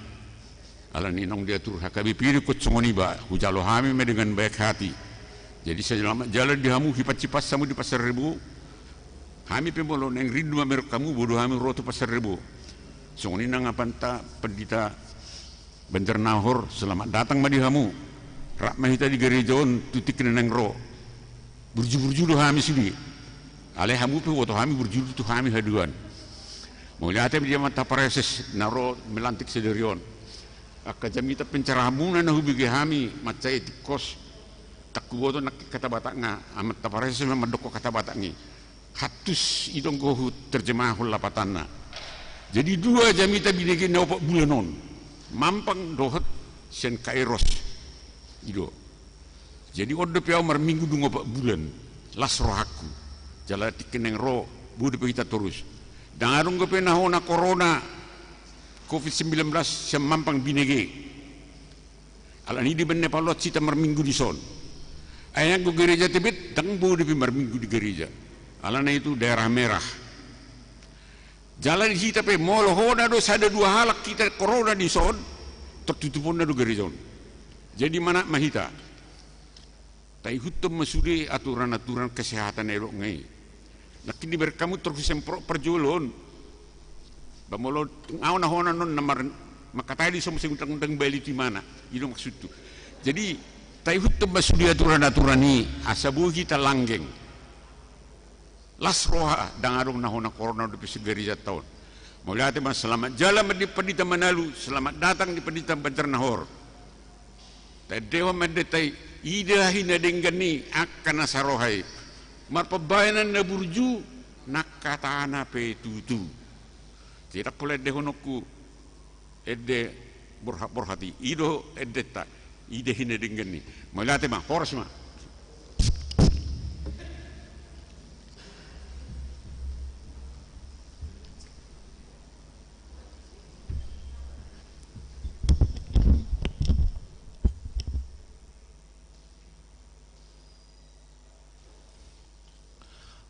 Alani naung diatur H K B P do ingkon songon i, ba hujalo hami ma dengan baik hati. Jadi selamat jalan di hamu, hipas-hipas hamu di Pasar Rebo. Hami pe molo naeng rindu mamereng hamu, boi do hami ro tu Pasar Rebo. Songon i nang amanta pandita Banjarnahor, selamat datang ma di hamu. Rap ma hita di gareja on tu tingki na naeng ro. Burju-burju do hami sude. Alai hamu pe huboto hami burju do tu hami haduan. Mauliate ma di amanta praeses na ro melantik sadari on. Angka jamita pencerahanmuna na hubege hami mansai tingkos. Ndang huboto nangkin kata Batakna, amanta praeses ma mandok kata Batakna i. Hatus i do anggo huterjemahon lapatanna. Jadi dua jamita binege na opat bulan on, Mampang dohot sian Kairos. I do. Jadi on dope au marminggu dung opat bulan, las rohangku. Jala tingki naeng ro, boi dope hita torus. Ndang adong dope na hona korona covid sembilan belas sian Mampang binege. Alani i dibaen na paloas hita marminggu dison. Ai anggo gereja Tebet ndang boi dope marminggu di gereja. Alana itu daerah merah. Jala di hita pe molo hona do sada dua halak hita korona dison, tertutuponna do gereja on. Jadi manat ma hita. Taihuthon ma sude aturan-aturan kesehatan na didok nga i. Nangkin dibereng hamu tor husemprot parjolo on. Ba molo au na hona on na mar-, mangkatai dison muse undang-undang balik imana. I do maksudhu. Jadi taihuthon ma sude aturan-aturan i asa boi hita langgeng. Las roha, ndang adong na hona korona dope sian garejanta on. Mauliate ma, selamat jalan ma di pandita Manalu, selamat datang di pandita Banjarnahor. Taendehon ma di hita i, ida hita na denggan i angka na saroha i. Marpambahenan na burju, nang hatana pe tutu. Jadi ndang pola endehononku Ende borhat-borhat i, i do endenta, i do hina denggan i. Mauliate ma, horas ma.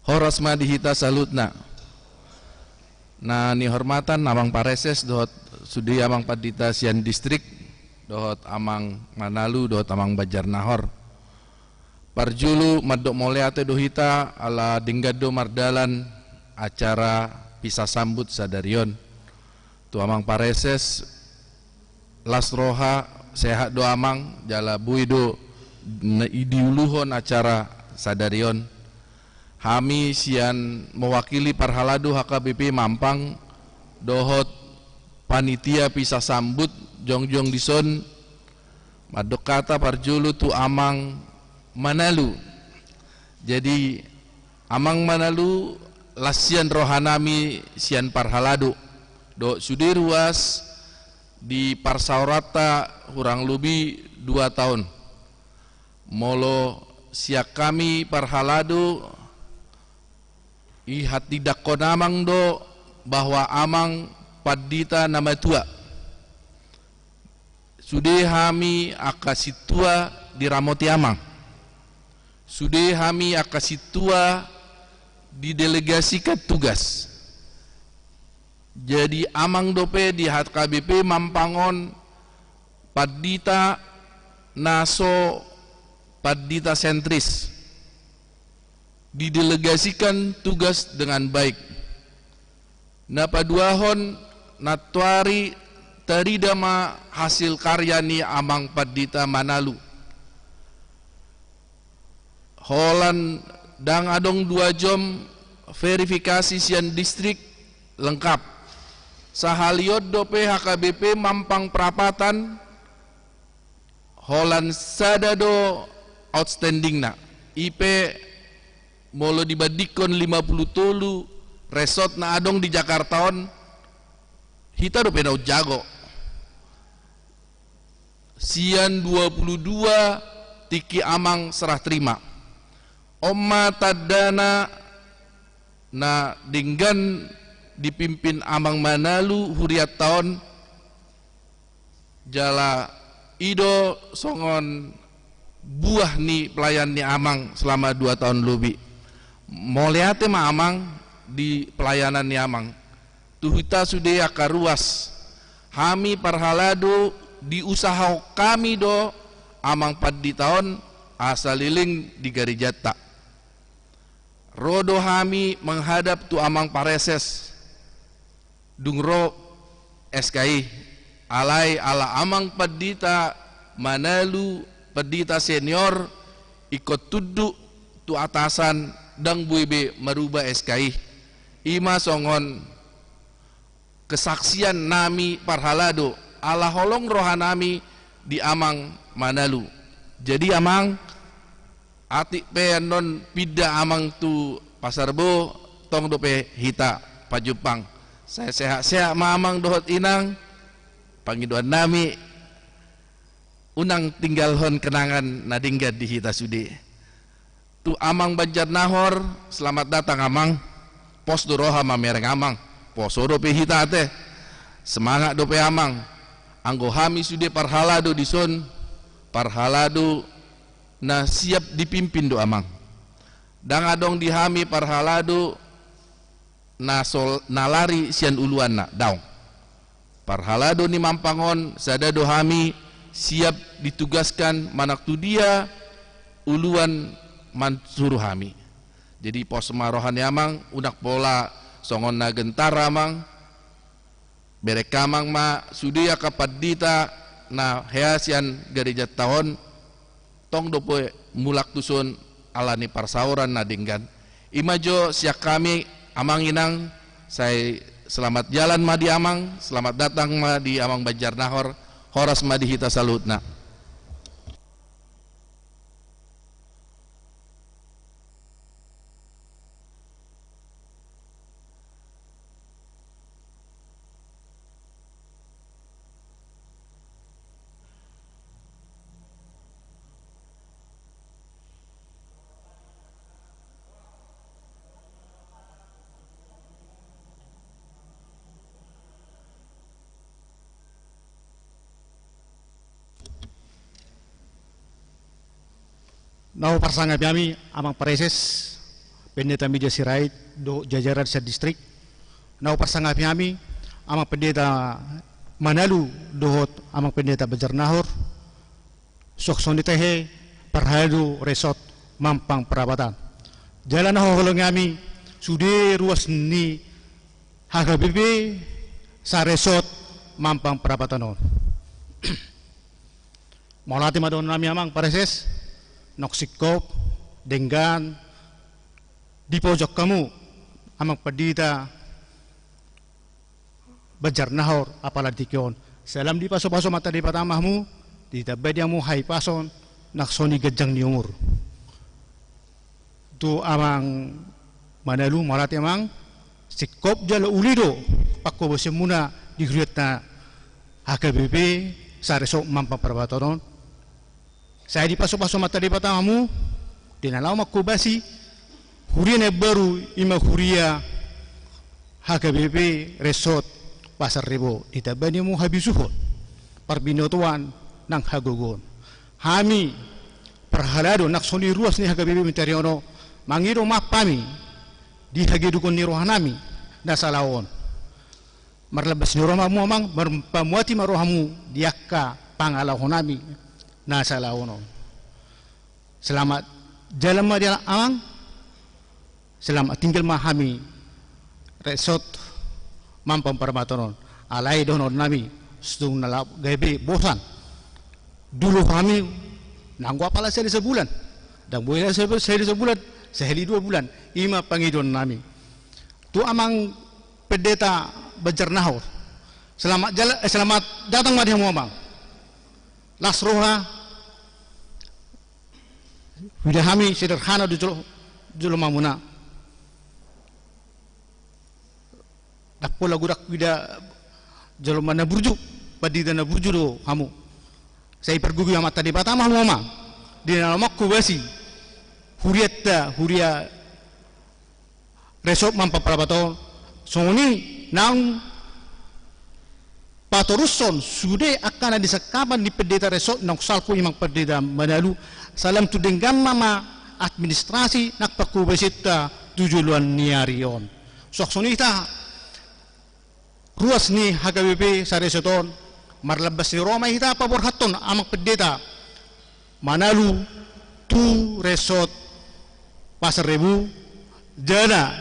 Horas ma di hita saluhutna. Na nihormatan amang pareses dohot sude amang pandita sian distrik, dohot amang Manalu, dohot amang Banjarnahor. Parjolo mandok mauliate do hita ala denggan do mardalan acara pisah sambut sadari on. Tu amang pareses, las roha, sehat do amang, jala boi do na i diuluhon acara sadari on. Hami sian mewakili parhalado H K B P Mampang dohot panitia pisah sambut jongjong dison, mandok hata parjolo tu amang Manalu. Jadi amang Manalu, las sian rohanami sian parhalado dohot sude ruas di parsaoranta hurang lobi dua taon. Molo sian hami parhalado, ihatindangkon amang do bahwa amang pandita na matua. Sude hami angka sintua diramoti amang. Sude hami angka sintua didelegasikan tugas. Jadi amang dope di H K B P Mampang on pandita na so pandita sentris, didelegasikan tugas dengan baik. Na paduahon, nantoari tarida ma hasil karya ni amang pandita Manalu. Holan ndang adong dua jom verifikasi sian distrik lengkap. Sahali on dope H K B P Mampang Prapatan, holan sada do outstandingna. I pe molo dibandingkon lima puluh tolu resort na adong di Jakarta on, hita dope na umjago. Sian dua puluh dua tingki amang serah terima. On ma tandana na denggan dipimpin amang Manalu hurianta on, jala i do songon buah ni pelayanan ni amang selama dua taon lobi. Mauliate ma amang di pelayanan ni amang. Tu hita sude angka ruas, hami parhalado diusahahon hami do amang pandita on asa leleng di garejanta. Ro do hami menghadap tu amang pareses, dung ro S K I, alai ala amang pandita Manalu, pandita senior, ingkon tunduk tu atasan, ndang boi be maruba S K I. I ma songon kesaksian nami parhalado, ala holong rohanami di amang Manalu. Jadi amang, atik pe annon pinda amang tu Pasar Bo, tong dope hita pajumpang. Sai sehat-sehat ma amang dohot inang, pangidoan nami, unang tinggalhon kenangan na denggan di hita sude. Tu amang Banjarnahor, selamat datang amang. Pos do roha mamereng amang. Poso dope hita ate. Semangat dope amang. Anggo hami sude parhalado dison, parhalado na siap dipimpin do amang. Ndang adong di hami parhalado na sol-, na lari sian uluanna, daong. Parhalado ni Mampang on, sada do hami siap ditugaskan manang tu dia uluan mansuru hami. Jadi pos ma roha ni amang, unang pola songon na gentar amang, bereng amang ma sude angka pandita na hea sian garejanta on, tong dope mulak tuson ala ni parsaoran na denggan. I ma jo sian hami amang inang, sai selamat jalan ma di amang, selamat datang ma di amang Banjarnahor, horas ma di hita saluhutna. Na huparsangapi hami Amang Praeses, Pendeta Media Sirait dohot jajaran sadistrik. Na huparsangapi hami Amang Pendeta Manalu dohot Amang Pendeta Banjarnahor. Suang songon i tahe parhalado Resort Mampang Prapatan. Jala na huhaholongi hami sude ruas ni H K B P saresort Mampang Prapatan on. Mauliate ma dohonon nami Amang Praeses, naung singkop, denggan, dipojak hamu Amang Pendeta Banjarnahor apala di tingki on. Salam dipasupasu Amanta Debata ma hamu, ditambai di hamu hahipason, nang songon i ganjang ni umur. Tu Amang Manalu, mauliate Amang, singkop jala uli do panghobasionmuna di hurianta H K B P saresort Mampang Prapatan on. Sai dipasupasu Amanta Debata ma hamu, di na laho manghobasi huria na imbaru, i ma huria H K B P Resort Pasar Rebo, ditambai di hamu habisuhon, parbinotoan nang hagogoon. Hami parhalado nang songon i ruas ni H K B P Menteri ono, mangido maaf hami di hagedugon ni rohanami na salaon. Marlambas ni roha ma hamu Amang, marpamuati ma rohamu di angka pangalaho nami na salaon on. Selamat jalan ma di Amang, selamat tinggal ma hami Resort Mampang Prapatan on. Alai dohonon nami, stung na laho gabe bosan. Dulu hami, nanggo apala sahali sabulan. Ndang boi sahali sabulan, sahali dua bulan. I ma pangidoan nami. Tu Amang Pendeta Banjarnahor. Selamat jala, eh, selamat datang ma di hamu Amang. Las roha, huida hami sederhana do jolo, jolomamuna. Ndang pola godang huida joloma na burju, pandita na burju do hamu. Sai pargogoi Amanta Debata ma hamu Amang. Di na laho manghobasi hurianta, huria Resort Mampang Prapatan on, songon i naung patorushon sude angka na di sangkapan ni Pendeta Resort naung salpu i Amang Pendeta Manalu, salam tu denggan ma, ma administrasi nang panghobasionta tu joloan ni ari on. Suang songon i tahe ruas ni H K B P saresort on, marlambas ni roha ma hita paborhathon Amang Pendeta Manalu tu Resort Pasar Rebo, jala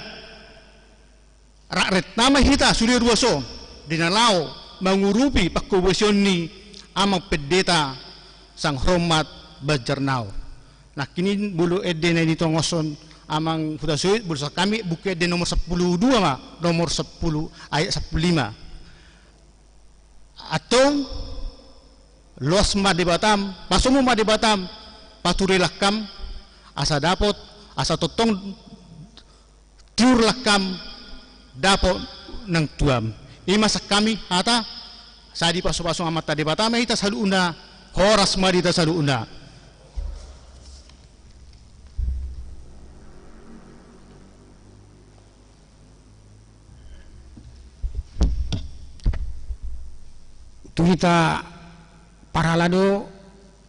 rap rap ma hita sude ruas on di na laho mangurupi panghobasion ni Amang Pendeta Sanghormat Banjarnahor. Nangkin i molo ende na nitongoshon Amang Hutasoit, molo sian hami buku ende nomor sampulu dua ma, nomor sampulu ayat sampulu lima. Antong, loas ma Debatam, pasomu ma Debatam, pature langkam, asa dapot, asa tongtong tiur langkam, dapot nang tuam. I ma sian hami hata, sai dipasupasu Amanta Debata ma hita saluhutna, horas ma di hita saluhutna. Tu hita parhalado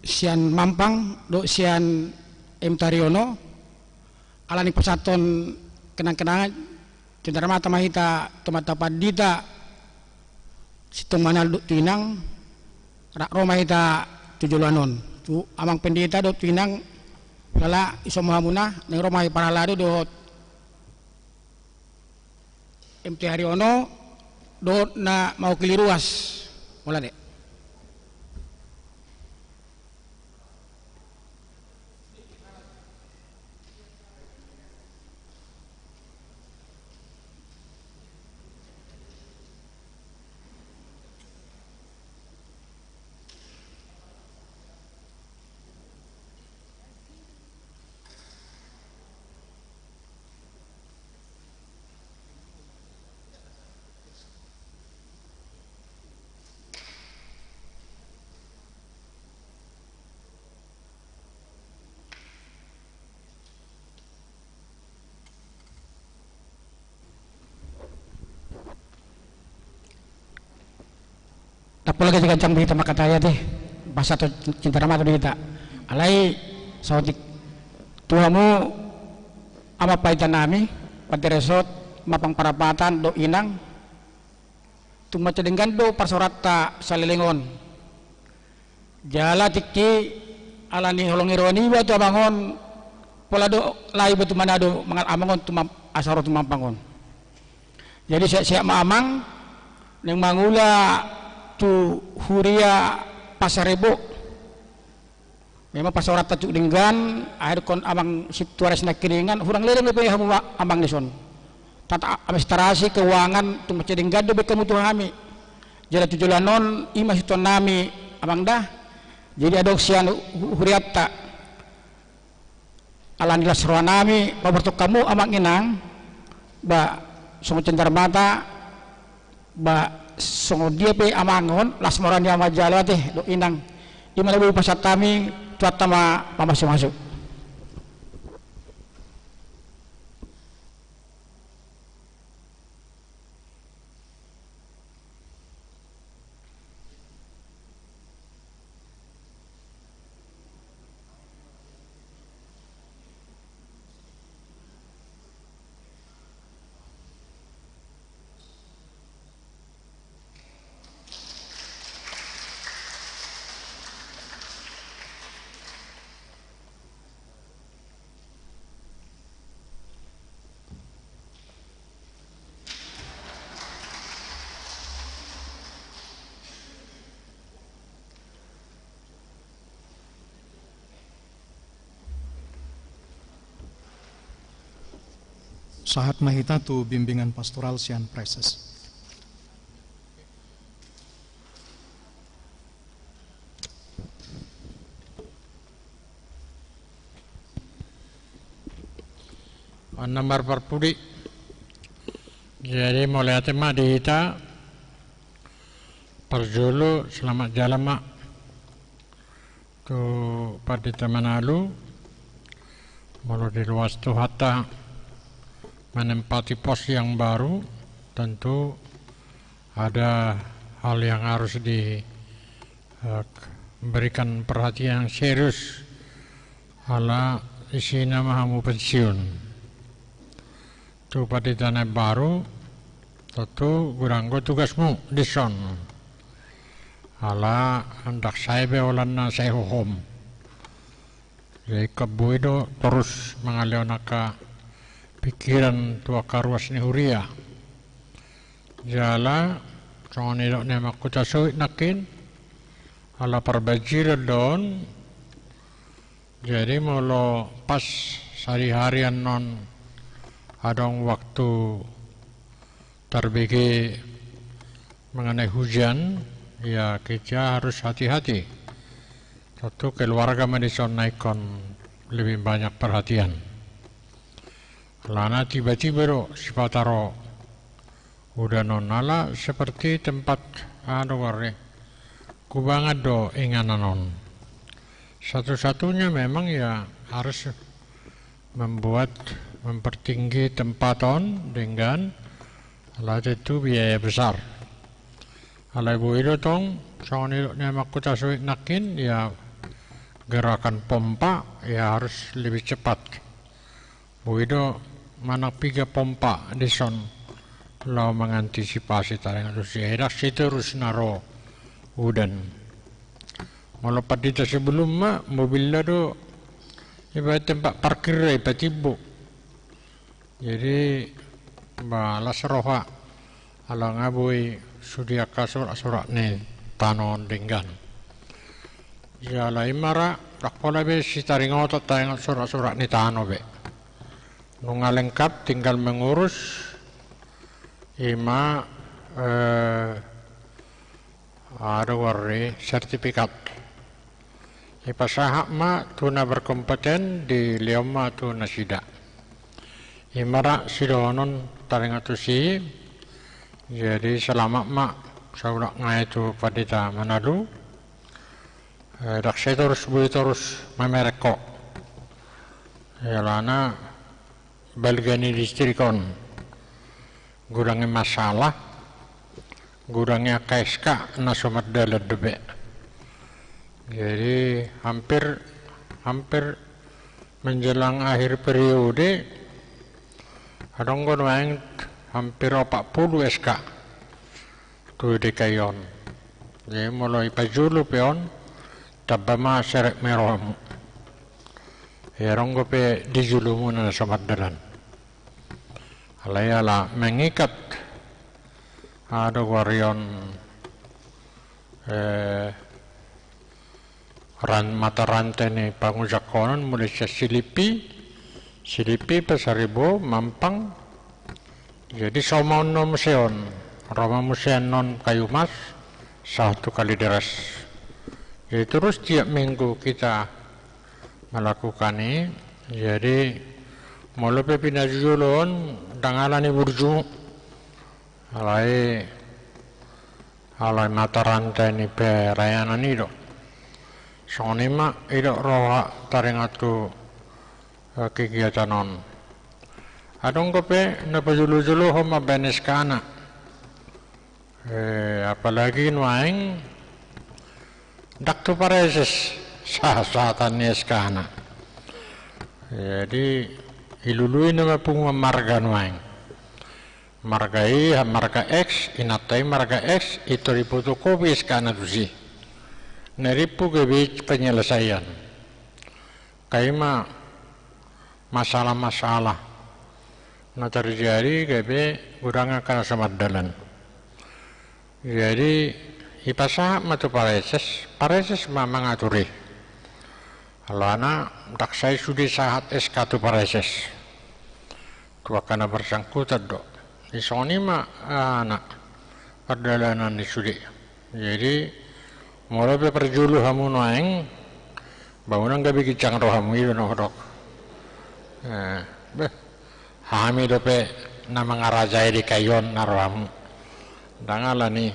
sian Mampang dohot sian M T Haryono, ala ni pasahathon kenang-kenangan, cinta mata ma hita tu Amanta Pandita Sintong Manalu dohot tu Inang, rap ro ma hita tu joloan on. Tu Amang Pendeta dohot tu Inang, jala dison ma hamuna, naeng ro ma hita parhalado dohot M T Haryono, dohot na mewakili ruas. Mauliate. Ndang pola ganjang-ganjang di hita mangkatai ate, pasahathon cinta mata di hita. Alai saotik Tu hamu amang pangido nami, pande resort, amang parapatan dohot inang, tu mansai denggan do parsaoranta saleleng on. Jala tingki ala ni holong ni roha niba tu amang on, pola do laho iba tu Manado mangalap amang on tu mam-, asa ro tu Mampang on. Jadi sehat-sehat ma amang, naeng mangula tu huria Pasaribu. Memang parsaoranta tuk denggan, akhirkon amang situara sinangkiningan, hurang leleng dope hamu amang dison. Tata administrasi keuangan tu mansai denggan do baen hamu tu hami. Jala tu joloan on, i ma situan nami amang da. Jadi adong sian hu-, hurianta. Ala ni las roha nami, paborhathon hamu amang inang, ba songon cendar mata, ba songon dia pe amang on, las ma roha ni amang jala te, dohot inang. I ma na boi pasahat hami, Tuhanta ma mamasumasu. Sahat ma hita tu bimbingan pastoral sian praeses. Anna marparpudi. Jadi mauliate ma di hita. Parjolo selamat jalan ma tu Pandita Manalu. Molo diloas Tuhanta menempati pos yang baru, tentu ada hal yang harus di, eh, berikan perhatian yang serius ala isina ma hamu pensiun. Tu pandita na baru, tentu godang do tugasmu dison. Ala ndang sae be holan na sai hohom. Jadi ingkon boi do torus mangalehon angka pikiran tu angka ruas ni huria. Jala songon nidok ni amangku Tasuit nangkin, ala parbanjiran do on. Jadi molo pas sadihari annon adong waktu tarbege mengenai hujan, ya kita harus hati-hati. Tentu keluarga ma dison na ingkon lebih banyak perhatian. Alana tiba-tiba do sipata ro udan on, ala seperti tempat, anu, goarna, kubangan do inganan on. Satu-satunya memang ya harus membuat, mempertinggi tempat on denggan, ala tentu biaya besar. Alai boi do tong, songon nidok ni amangku Tasuit nangkin, ya gerakan pompa ya harus lebih cepat. Boi do manang piga pompa dison laho mangantisipasi taringot tusi, ai ndang sai torus na ro udan. Molo pandita sebelum ma, mobilna do ibaen tempat parkirna i patimbo. Jadi ba las roha. Ala nga boi sude angka surak-surak ni tano on denggan. Jala i ma ra, ndang pola be sitaringotan taringot surak-surak ni tano be. Nunga lengkap, tinggal mengurus. I ma, eh, aha do goarna i, sertifikat. Ipasahat ma tu na berkompeten, dilehon ma tu nasida. I ma ra sidohonon taringot tusi. Jadi selamat ma saulak nai tu Pandita Manalu. Eh, ndang sai torus boi torus mamereng ho. Alana balga ni distrik on. Godang i masalah, godang i angka S K na so mardalan dope. Jadi hampir, hampir Menjelang akhir periode, adong do nuaeng hampir opat pulu S K tu D K I on. Jadi molo ipajolo pe on, tamba ma serep ni rohamu. Ia adong dope di jolomuna na so mardalan. Alai ala mengikat, adong goarion, eh, ran-, mata rantai ni pangujangkonon, mulai sian Silipi, Silipi, Pasaribu, Mampang. Jadi so ma on muse on, ro ma muse on Kayumas, sahat tu Kalideres. Jadi terus tiap minggu kita melakukan i. Jadi molo pe pinajolo on, ndang ala ni burju, alai, alai mata rantai ni pelayanan i do. Songon i ma, i do roha taringot tu, eh, kegiatan on. Adong dope na pajolo-jolohon mambaen S K-na. Eh, apalagi nuaeng ndang tu pareses sahatan ni S K-na. Jadi ilului nama punguan marga nuaeng. Marga i, marga X, inanta i marga X, i tor dipotokopi S K-na tusi. Na rimpu gabe penyelesaian. Angka i ma masalah-masalah na terjadi gabe godang angka na so mardalan. Jadi ipasahat ma tu pareses, pareses ma mangatur i. Alana ndang sai sude sahat S K tu pareses. Tu angka na bersangkutan do. Jadi songon i ma, ah, na pardalanan ni sude. Jadi molo pe parjolo hamu nuaeng, ba unang gabe ginjang rohamu, i do na hudok. Eh, beh, hami dope na mangarajai D K I on na rohamu. Ndang ala ni,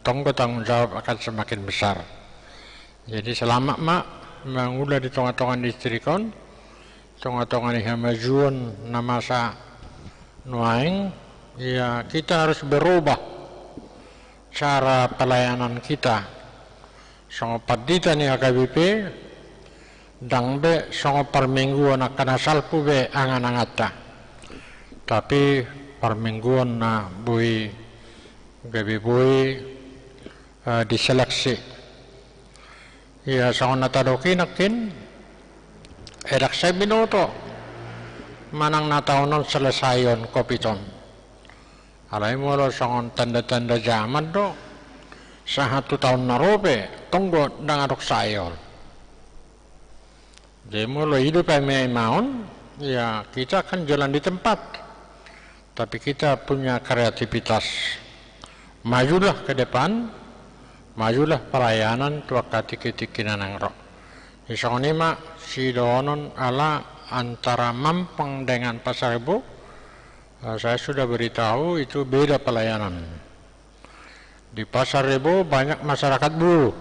tong do tanggung jawab akan semakin besar. Jadi selamat ma mangula di tonga-tonga ni distrik on, tonga-tonga ni hamajuon na masa nuaeng, ya kita harus berubah cara pelayanan kita. Songon pandita ni H K B P, ndang be songon parmingguon angka na salpu be angan-anganta. Tapi parmingguon na boi, gabe boi, eh, diseleksi. Ia songon na tadok i nangkin, eh, ndang sai binoto manang na taon on selesaion covid on. Alai molo songon tanda-tanda zaman do, sahat tu taon na ro pe tong do ndang adong sai on. Jadi molo i do pe ima-ima on, ya kita akan jalan di tempat. Tapi kita punya kreativitas. Majulah ke depan, majulah pelayanan tu angka tingki-tingki na naeng ro. Jadi songon i ma sidohonon ala antara Mampang dengan Pasaribu, eh, saya sudah beritahu itu beda pelayanan. Di Pasaribu banyak masyarakat buruh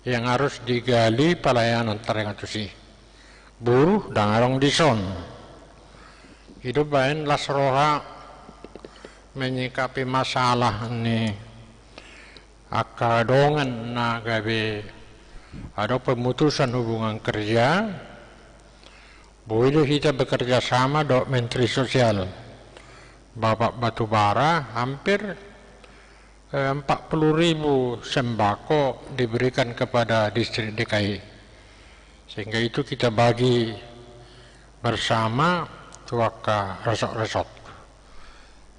yang harus digali pelayanan taringot tusi. Buruh ndang adong dison. I do baen las roha menyikapi masalah ni angka dongan na gabe adong pemutusan hubungan kerja. Boi do hita bekerja sama dohot Menteri Sosial, Bapak Batubara, hampir, eh, empat puluh ribu sembako diberikan kepada distrik D K I. Sehingga itu kita bagi bersama tu angka resort-resort.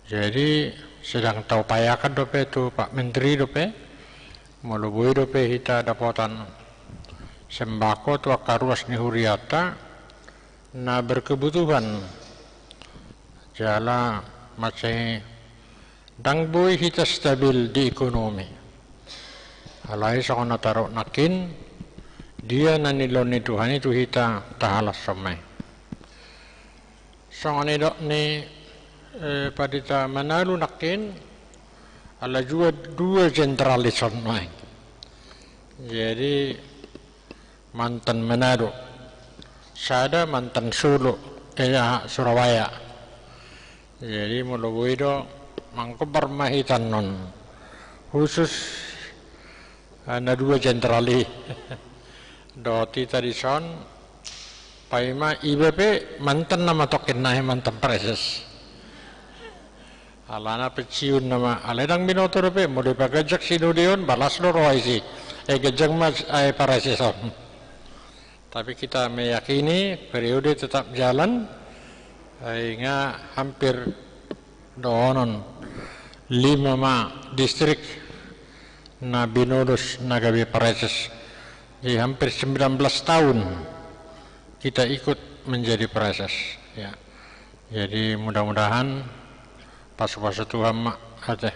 Jadi sedang taupayakan dope tu Pak Menteri dope, molo boi dope hita dapotan sembako tu angka ruas ni hurianta na berkebutuhan. Jala mansai ndang boi hita stabil di ekonomi. Alai songon na tadok nangkin, dia na nilehon ni Tuhan i tu hita tahalashon ma i. Songon nidok ni, eh, Pandita Manalu nangkin, ala dua, dua jenderal dison nuaeng. Jadi mantan Manado, sada mantan Solo, eh, aha, Surabaya. Jadi molo boi do mangkobar ma hita annon, khusus, eh, na dua jenderal i dohot hita dison. Paima iba pe mantan nama tongkin nai mantan praeses. Alana pensiun nama, alai ndang binoto dope, molo dipaganjang sinode on, balas do roha isi. Eh, ganjang ma, eh, praeses on. Tapi kita meyakini periode tetap jalan, eh, nga hampir dohonon lima ma distrik na binodos na gabe praeses. Jadi hampir sembilan belas tahun kita ikut menjadi praeses. Ya. Jadi mudah-mudahan pasu-pasu Tuhan ma, ate.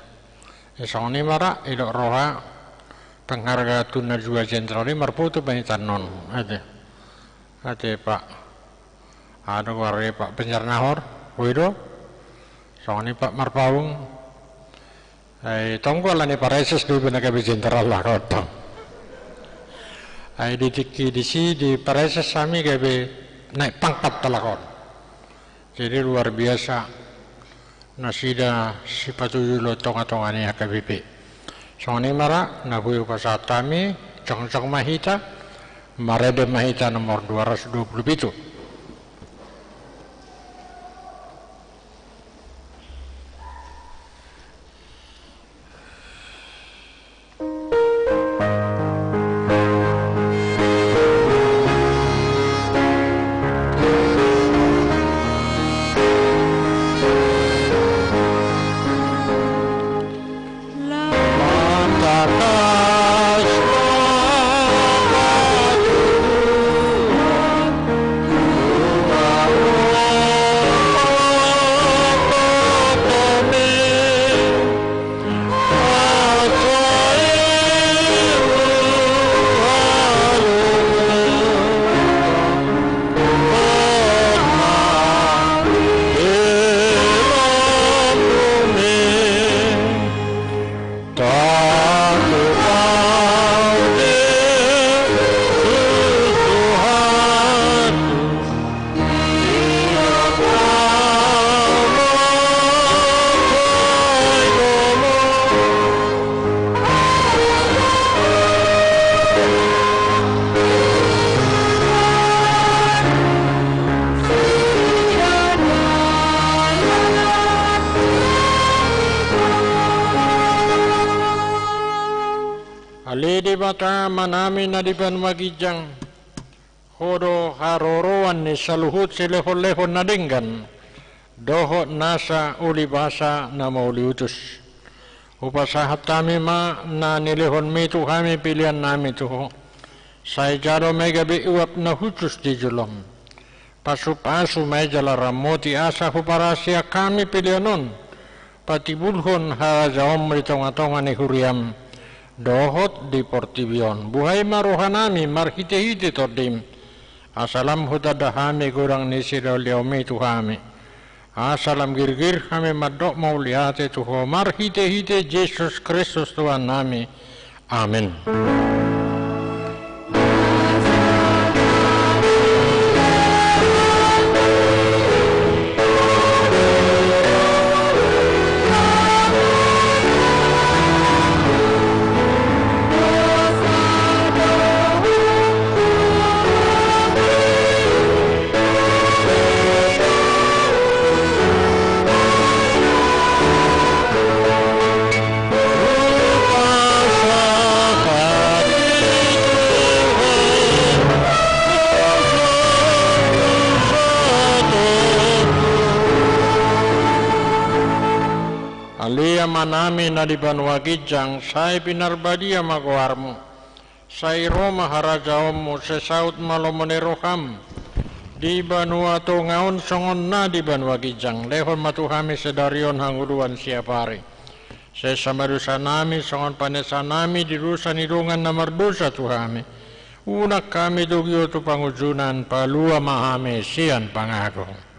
Eh, songon i ma ra, idok roha penghargaan tu na dua jenderal i marfoto ma hita annon, ate. Ate, Pak. Aha do goarna, Pak Banjarnahor, boi do? Songon i Pak Marpaung. Ai tonggo alani praeses do iba na gabe jenderal, laho tong. Ai di tingki disi di praeses hami gabe naik pangkat, laho. Jadi luar biasa nasida sipatuju do tonga-tonga ni H K B P. Songon i ma ra, na boi hupasahat hami, jongjong ma hita, marende ma hita nomor dua ratus dua puluh pitu. Ale Debata Amanami na di banua ginjang, Ho do haroroan ni saluhut silehon-lehon na denggan dohot nasa ulibasa na mauliutus. Hupasahat hami ma na nilehonmi tu hami peleannami tu Ho. Sai jalo ma i gabe uap na hushus di jolom. Pasu-pasu ma i jala ramoti asa huparasiak hami pelean on, patibulhon harajaonmu di tonga-tonga ni huriam dohot di portibi on. Buhai ma rohanami marhite-hite Tondim, asa lam hutanda hami godang ni silehon-lehonmi tu hami, asa lam girgir hami mandok mauliate tu Ho marhite-hite Jesus Kristus Tuhannami. Amen. Ale Amanami na di banua ginjang, sai pinarbadia ma goarmu. Sai ro ma harajaonmu, sai saut ma lomo ni roham di banua tonga on songon na di banua ginjang. Lehon ma tu hami sadari on hangoluan siapari. Sesa ma dosanami songon panesanami di dosa ni dongan na mardosa tu hami. Unang hami togihon tu pangunjunan, palua ma hami sian pangago.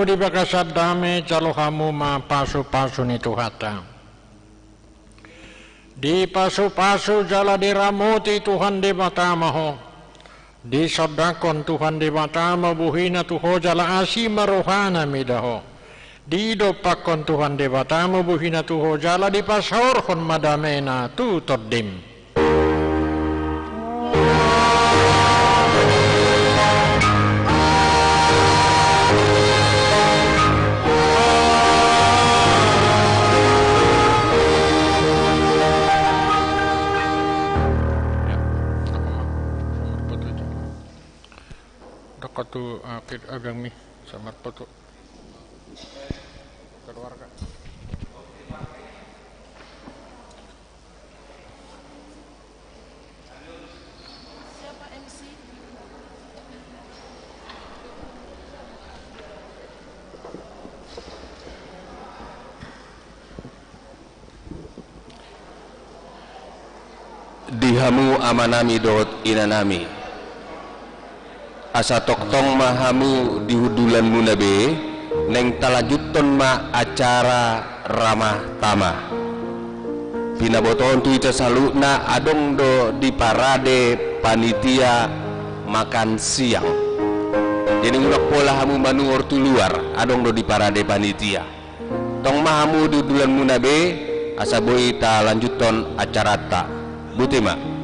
Di bagasan dame jalo hamu ma pasupasu ni Tuhanta. Dipasupasu jala diramoti Tuhan Debata ma ho. Disondangkon Tuhan Debata ma bohina tu ho jala asi ma rohana mida ho. Didompakkon Tuhan Debata ma bohina tu ho jala dipasaorhon ma damena tu tondim. Dok tu, ah, kit abang mi, samar foto. Keluarga. Siapa M C? Di hamu amanami dohot inanami. Asa tongtong ma hamu di hundulanmuna be, naeng talanjuthon ma acara ramah tamah. Pinabotohon tu hita saluhutna adong do diparade panitia makan siang. Jadi unang pola hamu manuhor tu luar, adong do diparade panitia. Tong ma hamu di hundulanmuna be, asa boi talanjuthon acaranta. Botima.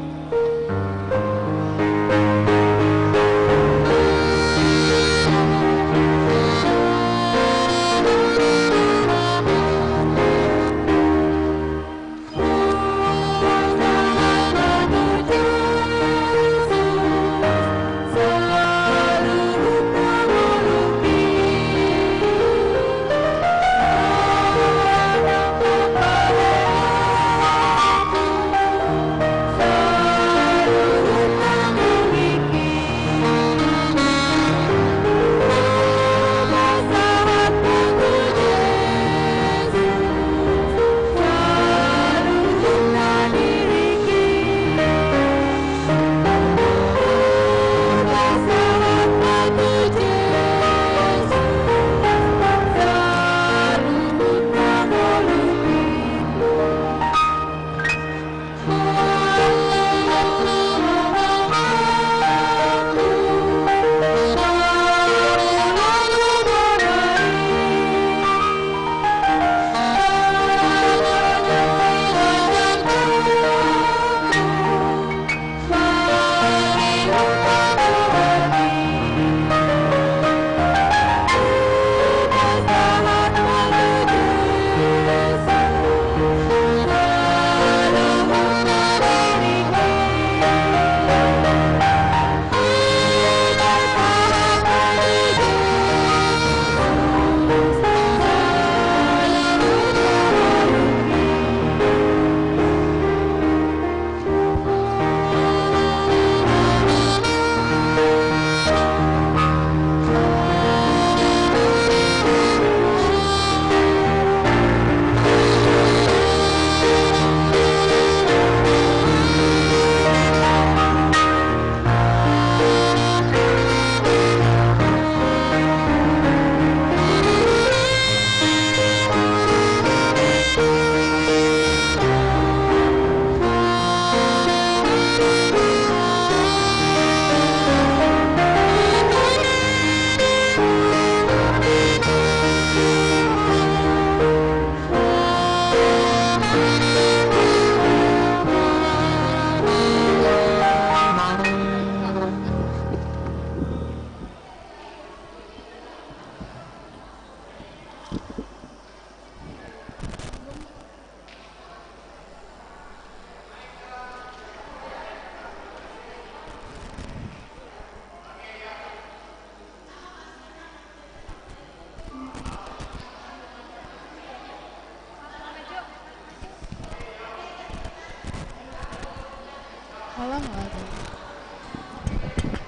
Alah, alah.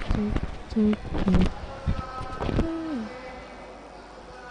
Cek, cek, cek.